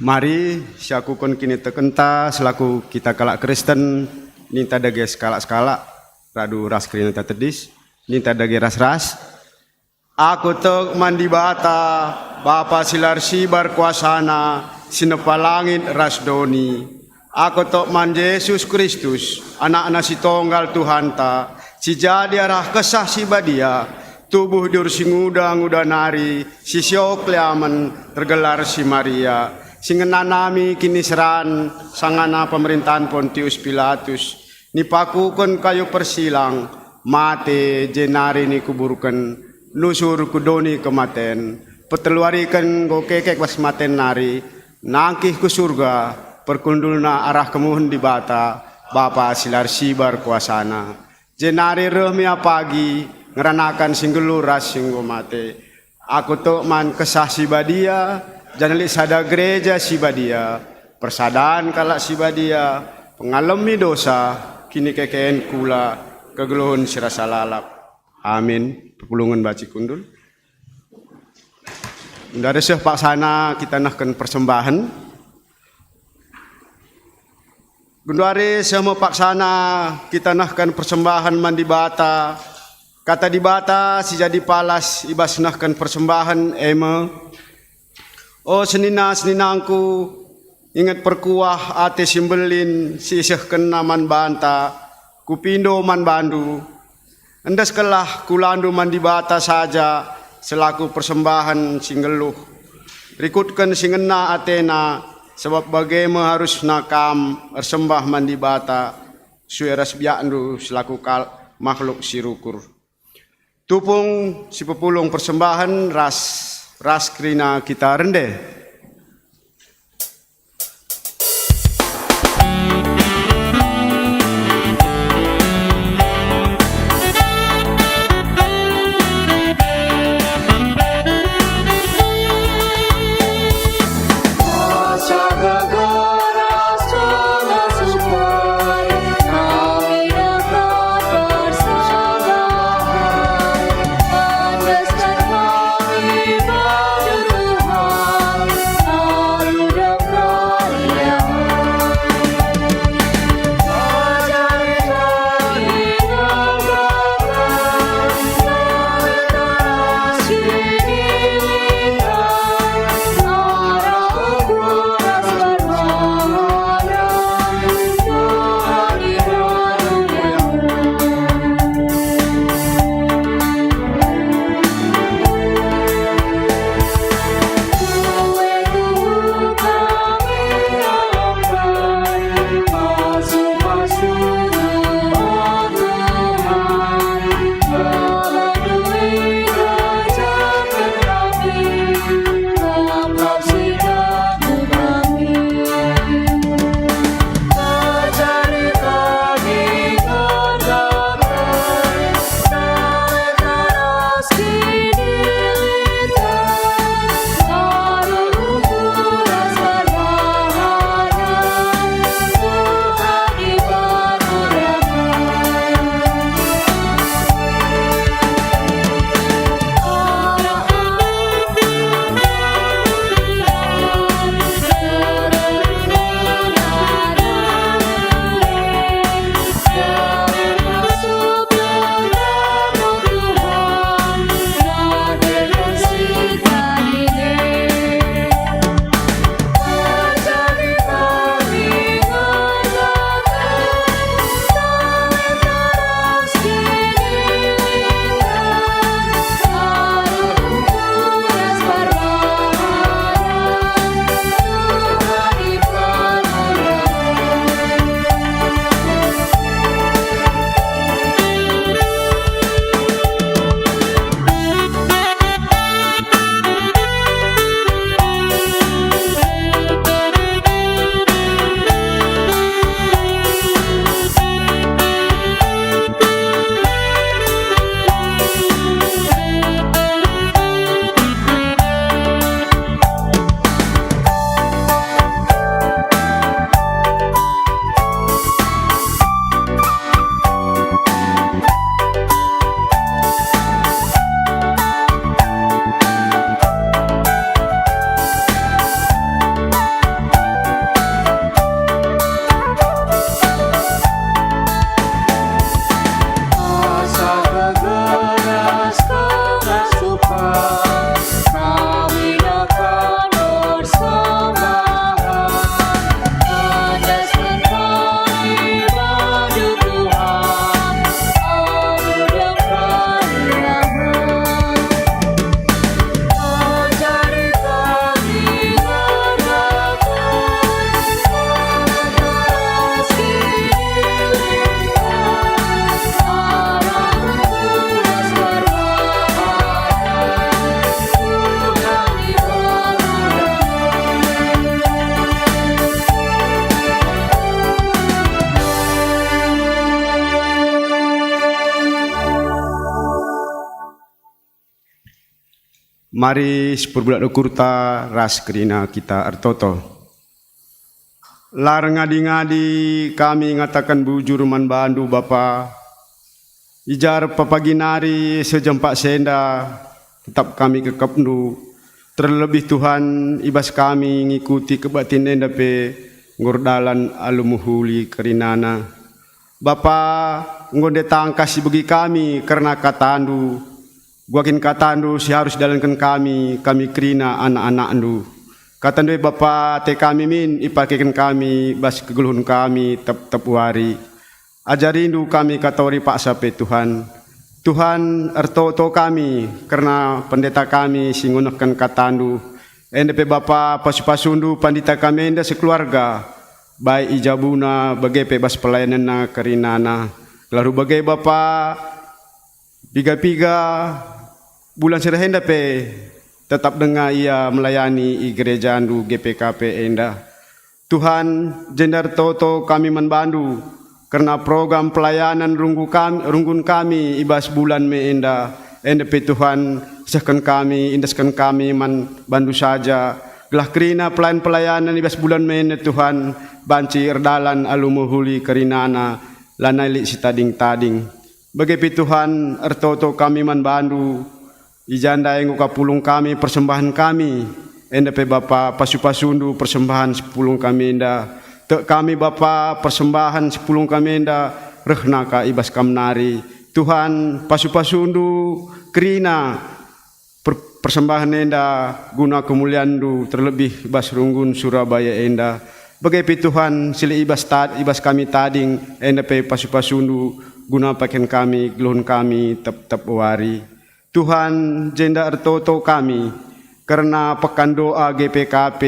Mari siakuken kinitekenta selaku kita kalak Kristen, ninta dage sekalak-sekalak, radu ras kerinanta tedis, ninta dage ras-ras. Aku tek man Dibata, Bapa si la ersibar kuasana, si nepa langit ras doni. Aku tok man Jesus Kristus, Anakna si tonggal Tuhanta, si jadi arah Kesah Si Badia, tubuh diur si nguda-nguda nari, si siok leamen, ergelar si Maria, si ngenanami kiniseran sangana pemerintahan Pontius Pilatus, nipakuken kayu persilang, mate jenari nikuburken, nusur ku doni kematen, peteluariken enggo kekek bas maten nari, nangkih ku Surga, perkundulna arah kemuhen Dibata, Bapa si la ersibar kuasana. Jenari reh me ia pagi, ngeranaken si nggeluh ras si enggo mate. Aku tek man Kesah Si Badia, janah lit sada gereja si badia, persadan kalak si badia, pengalemi dosa, kinikeken kula, kegeluhen si rasa lalap. Amin. Perpulungen banci kundul. Genduari seh paksana kita nehken persembahen. Genduari seh me paksana kita nehken persembahen man Dibata. Kata Dibata si jadi palas i bas nehken persembahen e me, "O senina-seninangku, inget perkuah ate si mbelin si isehkenna man banta, kupindo man bandu. Endeskenlah kulandu man Dibata saja selaku persembahen si nggeluh. Rikutken si ngena atena, sabap bage me harusna kam ersembah man Dibata, sue ras biakndu selaku kal-, makhluk si rukur." Tupung si pepulung persembahen ras, ras kerina kita rende. Mari siperbulat ukurta ras kerina kita ertoto. La erngadi-ngadi kami ngataken bujur man bandu, Bapa. I ja pagi nari seh jempak si enda, tetap kami kekepndu. Terlebih Tuhan, i bas kami ngikuti kebaktin enda pe enggo erdalan alu mehuli kerinana. Bapa, enggo nde tangkas ibegi kami kerna katandu. Gua kin katandu si harus idalanken kami, kami kerina anak-anakndu. Katandu e Bapa, ate kami min ipakeken kami bas kegeluhen kami tep-tep wari. Ajarindu kami katori paksa pe Tuhan. Tuhan, ertoto kami kerna pendeta kami si ngenehken katandu. Enda pe Bapa, pasu-pasundu pandita kami enda sekeluarga, baik i jabuna bage pe bas pelayanenna kerinana. Gelah bage Bapa, piga-piga bulan si reh enda pe tetap denga ia melayani i gerejandu G P K P enda. Tuhan, jenda ertoto kami man bandu kerna program pelayanan runggu kam-, runggun kami i bas bulan Mei enda. Enda pe Tuhan, sehken kami, endesken kami man bandu saja, gelah kerina pelayan-pelayanan i bas bulan Mei enda, Tuhan, banci erdalan alu mehuli kerinana, lanai lit si tading-tading. Bage pe Tuhan, ertoto kami man bandu, i ja ndai enggo ka pulung kami persembahen kami, enda pe Bapa, pasu-pasundu persembahen si pulung kami enda. Tek kami Bapa, persembahen si pulung kami enda rehna ka i bas Kam nari. Tuhan, pasu-pasundu kerina per-, persembahen enda guna kemulianNdu, terlebih i bas runggun Surabaya enda. Bage pe Tuhan, si lit i bas ta-, i bas kami tading, enda pe pasu-pasundu guna paken kami, geluhen kami tep-tep wari. Tuhan, jenda ertoto kami kerna pekan doa G P K P,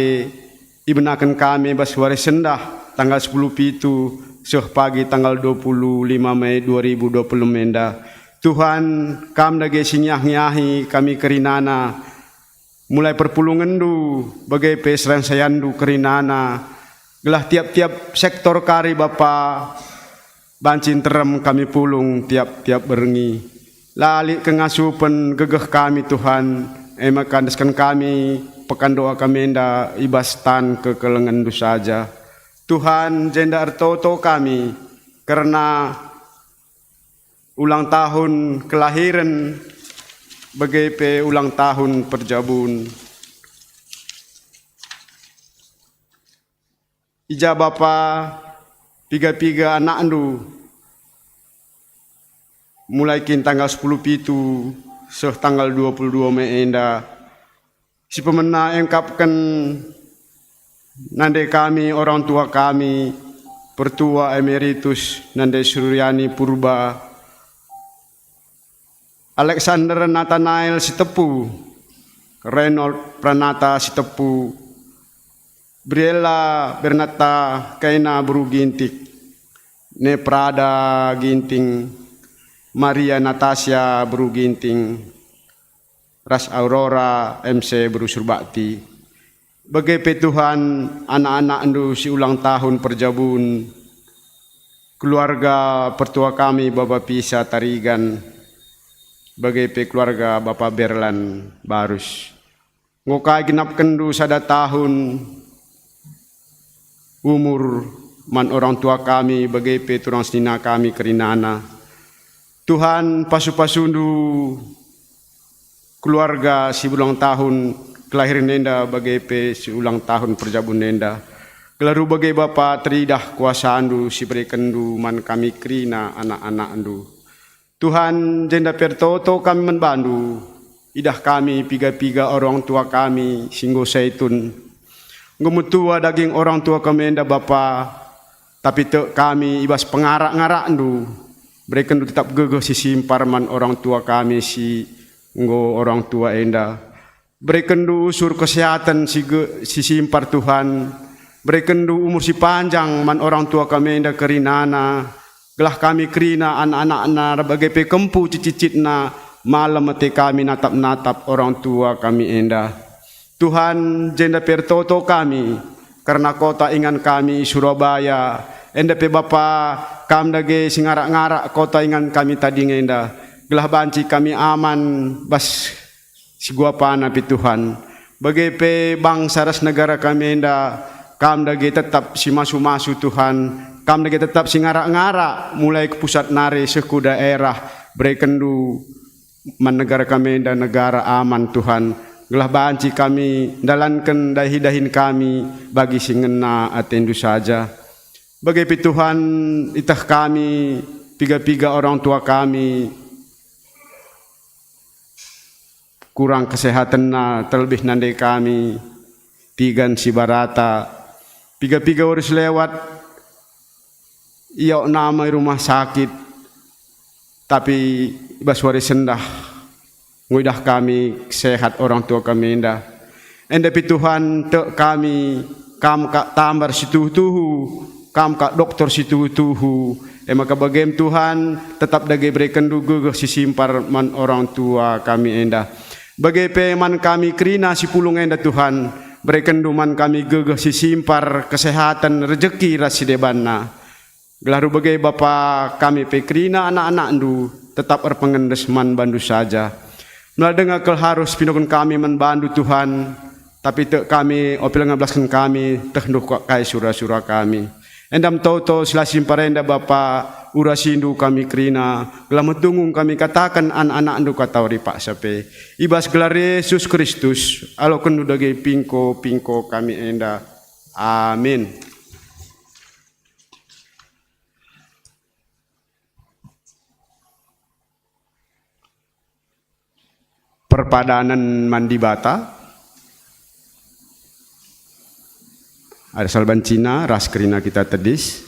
ibenaken kami bas wari sendah tanggal sepuluh pitu seh pagi tanggal dua puluh lima Mei dua ribu dua puluh enda. Tuhan, Kam dage si ngiah-ngiahi kami kerinana, mulai perpulungenndu, bage pe serayan-sayanndu kerinana, gelah tiap-tiap sektor kari Bapa, banci nterem kami pulung tiap-tiap berngi. La lit kengasupen gegeh kami, Tuhan, e maka endesken kami pekan doa kami enda i bas tan kekelengenNdu saja. Tuhan, jenda ertoto kami kerna ulang tahun kelahiren, bage pe ulang tahun perjabun. I ja Bapa, piga-piga anakndu, mulai kin tanggal sepuluh pitu seh tanggal dua puluh dua Mei enda, si pemena engkapken nande kami, orang tua kami, Pertua Emeritus Nande Suryani Purba, Alexander Nathanael Sitepu, Reynold Pranata Sitepu, Briella Bernata Kaina Beru Ginting, Neprada Ginting, Maria Natasia Beru Ginting, ras Aurora M C Beru Surbakti. Bage pe Tuhan, anak-anakndu si ulang tahun perjabun, keluarga pertua kami Bapa Pisa Tarigan, bage pe keluarga Bapa Berlan Barus. Enggo ka igenapkenndu sada tahun umur man orang tua kami, bage pe turang senina kami kerinana. Tuhan, pasu-pasundu keluarga si berulang tahun kelahiren enda, bage pe si ulang tahun perjabun enda. Gelah bage Bapa teridah kuasandu si berekenndu man kami kerina anak-anakndu. Tuhan, jenda pe ertoto kami man bandu, idah kami piga-piga orang tua kami si enggo saitun. Enggo metua daging orang tua kami enda Bapa, tapi tek kami i bas pengarak-ngarakndu, berekenndu tetap gegeh si simpar man orang tua kami si enggo orang tua enda. Berekenndu usur kesehaten si ge-, si simpar Tuhan. Berekenndu umur si panjang man orang tua kami enda kerinana, gelah kami kerina anak-anakna bage pe kempu cicit-cicitna, malem ate kami natap-natap orang tua kami enda. Tuhan, jenda pe ertoto kami kerna kota ingan kami i Surabaya, enda pe Bapa, Kam dage si ngarak-ngarak kota ingan kami tading enda, gelah banci kami aman bas siguapana pe Tuhan. Bage pe bangsa ras negara kami enda, Kam dage tetap si masu-masu Tuhan, Kam dage tetap si ngarak-ngarak mulai ku pusat nari seh ku daerah, berekenNdu man negara kami enda negara aman Tuhan, gelah banci kami ndalanken dahi-dahin kami bagi si ngena ateNdu saja. Bage pe Tuhan, iteh kami, piga-piga orang tua kami kurang kesehatenna, terlebih nande kami, Tigan Sibarata, piga-piga wari si lewat, ia nama i rumah sakit, tapi i bas wari sendah, nguidah kami sehat orang tua kami enda. Enda pe Tuhan, tek kami, Kam kap tambar si tuhu-tuhu, Kam kap dokter si tuhu-tuhu. E maka bagem Tuhan, tetap dage berekenNdu gegeh si simpar man orang tua kami enda. Bage pe man kami kerina si pulung enda Tuhan, berekenNdu man kami gegeh si simpar, kesehaten, rejeki ras si debanna. Gelah rubege Bapa, kami pe kerina anak-anakNdu tetap erpengendes man bandu saja. Melala denga kal arus pinoken kami man bandu Tuhan, tapi tek kami, ope langa belasken kami, tehndu kai sura-sura kami. Enda me toto si la simpar enda Bapa, urasindu kami kerina, gelah metunggung kami kataken anak-anakNdu katawari paksa pe. I bas gelar Yesus Kristus, alokenNdu dage pingko-pingko kami enda. Amin. Perpadanen man Dibata. Ada salban cina ras kerina kita tedis.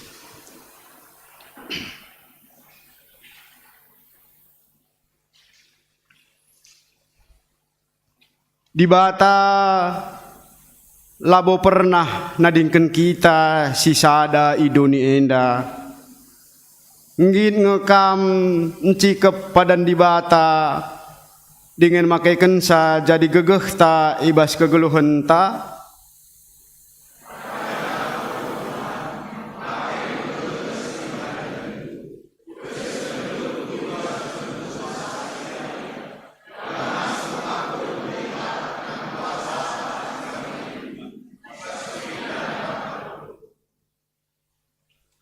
Dibata labo pernah nadingken kita si sada i doni enda. Nggit nge Kam ncikep padan Dibata dingen makekenca jadi gegehta i bas kegeluhenta?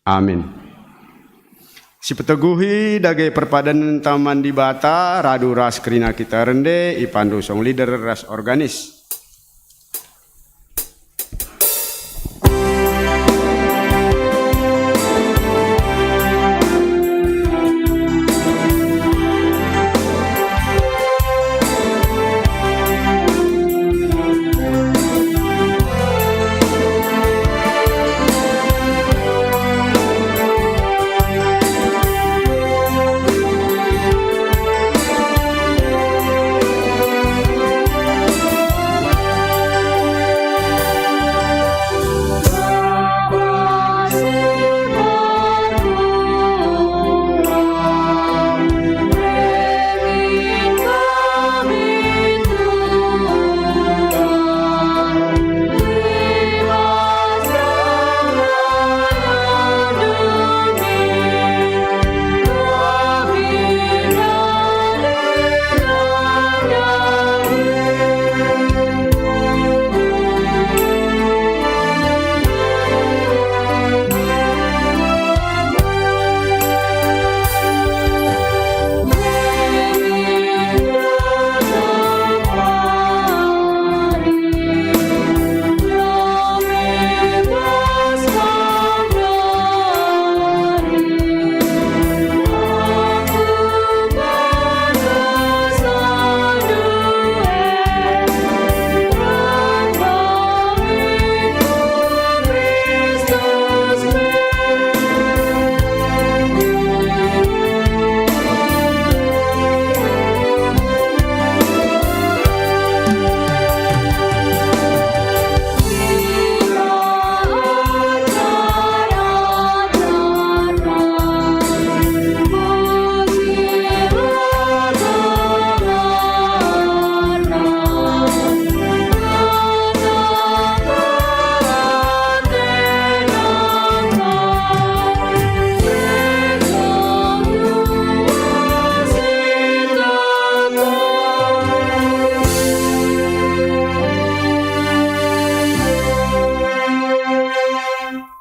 Amin. Sipeteguhi dage perpadanenta man Dibata, radu ras kerina kita rende, ipandu song leader ras organis.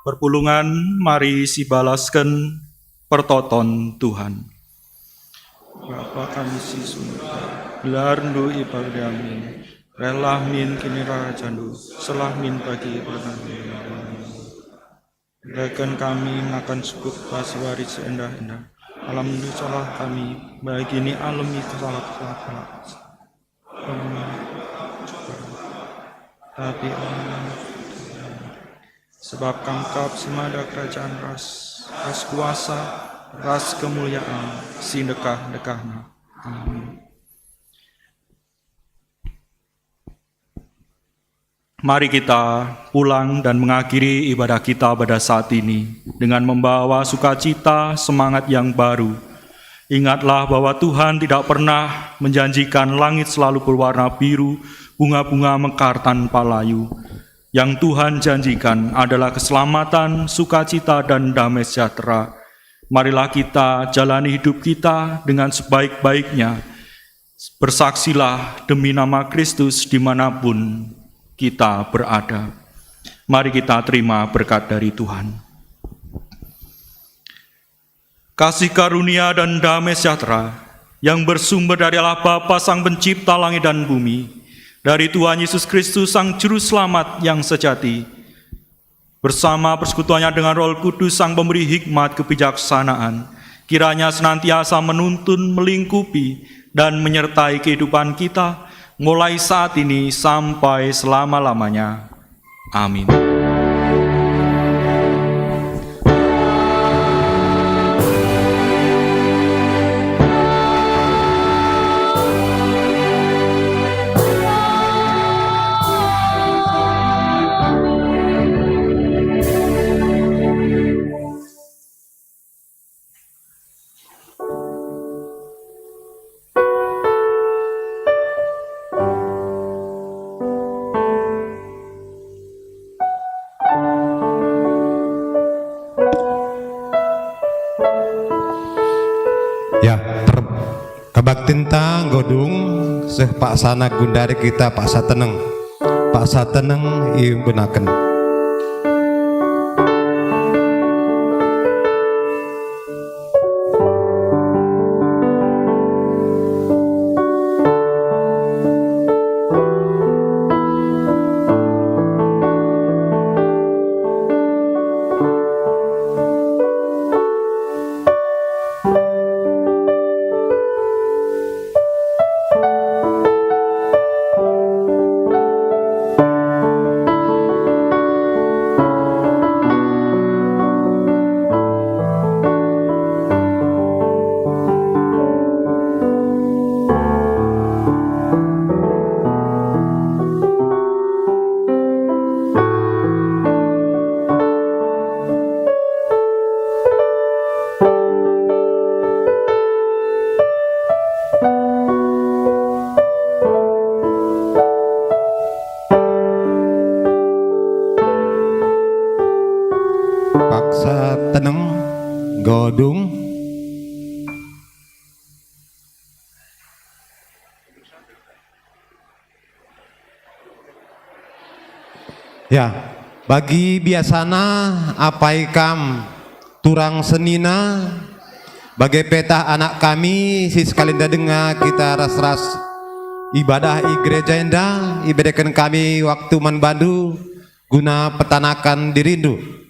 Perpulungen, mari sibalasken pertoton Tuhan. Bapa kami si surga, gelarNdu ipegegehi, rehlah min kinirajanNdu, seh min bagi pertoton kami. Beriken kami makan cukup bas wari si endah-endah. Ampuni salah kami, bagi kami ampuni salah-salah kami. Tapi sebab Kam kap si mada kerajaan ras, ras kuasa, ras kemuliaan, si ndekah-ndekahna. Amin. Mari kita pulang dan mengakhiri ibadah kita pada saat ini dengan membawa sukacita, semangat yang baru. Ingatlah bahwa Tuhan tidak pernah menjanjikan langit selalu berwarna biru, bunga-bunga mekar tanpa layu. Yang Tuhan janjikan adalah keselamatan, sukacita, dan damai sejahtera. Marilah kita jalani hidup kita dengan sebaik-baiknya. Bersaksilah demi nama Kristus dimanapun kita berada. Mari kita terima berkat dari Tuhan. Kasih karunia dan damai sejahtera yang bersumber dari Allah Bapa Sang Pencipta langit dan bumi, dari Tuhan Yesus Kristus Sang Juru Selamat yang sejati, bersama persekutuannya dengan Roh Kudus Sang Pemberi hikmat kebijaksanaan, kiranya senantiasa menuntun, melingkupi, dan menyertai kehidupan kita, mulai saat ini sampai selama-lamanya. Amin. Ya, per-, kebaktinta enggo dung, seh paksana gundari kita paksa teneng. Paksa teneng ibenaken. Paksa teneng, enggo dung. Ya, bagi biasana apai kam turang senina, bage pe tah anak kami si sekali nda denga kita ras-ras ibadah i gereja enda, ibereken kami waktu man bandu guna petanaken dirindu.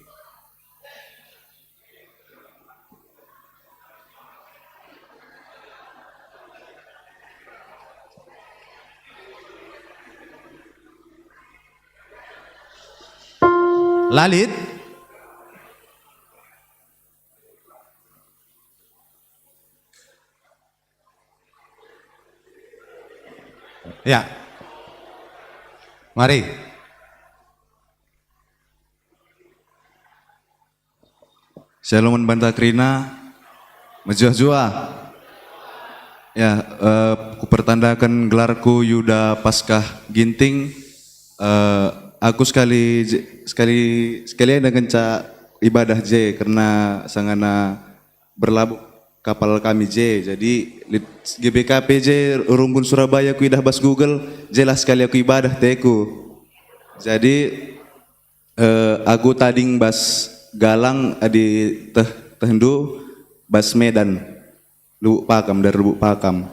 La lit. Ya. Mari. Shalom man banta kerina, mejuah-juah. Ya, eh, kupertandaken gelarku Yuda Paskah Ginting. Eh, aku sekali je, sekali, sekali enda ngenca ibadah je, kerna sangana berlabuh kapal kami je. Jadi, lit G B K P je, Rumbun Surabaya kuidah bas Google, jelah sekali aku ibadah teku. Jadi, Eh, aku tading bas Galang, adi teh tehndu bas Medan, Lubuk Pakam, daerah Lubuk Pakam.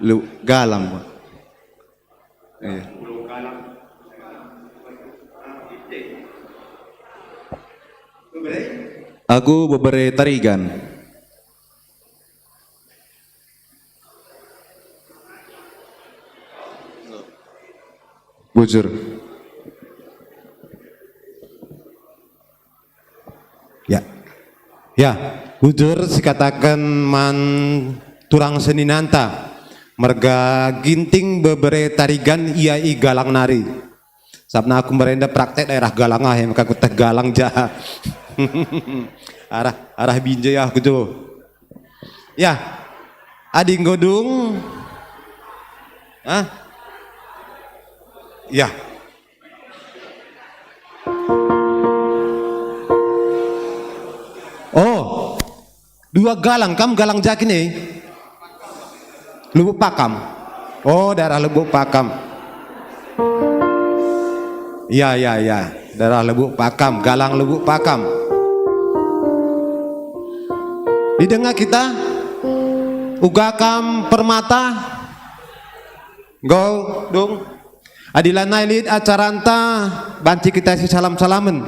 Lu Galang, Pak. Iya. Aku bebere Tarigan. Bujur. Ya. Ya, bujur sikataken man turang seninanta. Merga Ginting bebere Tarigan ia i Galang nari. Sabna aku merenda praktek daerah Galang ah, maka aku teh Galang ja. Arah, arah Binjai ah aku tu. Ya. Adi enggo dung. Hah? Ya. Oh, dua Galang, kam Galang ja kin e? Lubuk Pakam. Oh, daerah Lubuk Pakam. Ya, ya, ya. Daerah Lubuk Pakam, Galang Lubuk Pakam. Didenga kita? Uga kam Permata? Enggo, dung. Adi lanai lit acaranta, banci kita sisalam-salamen.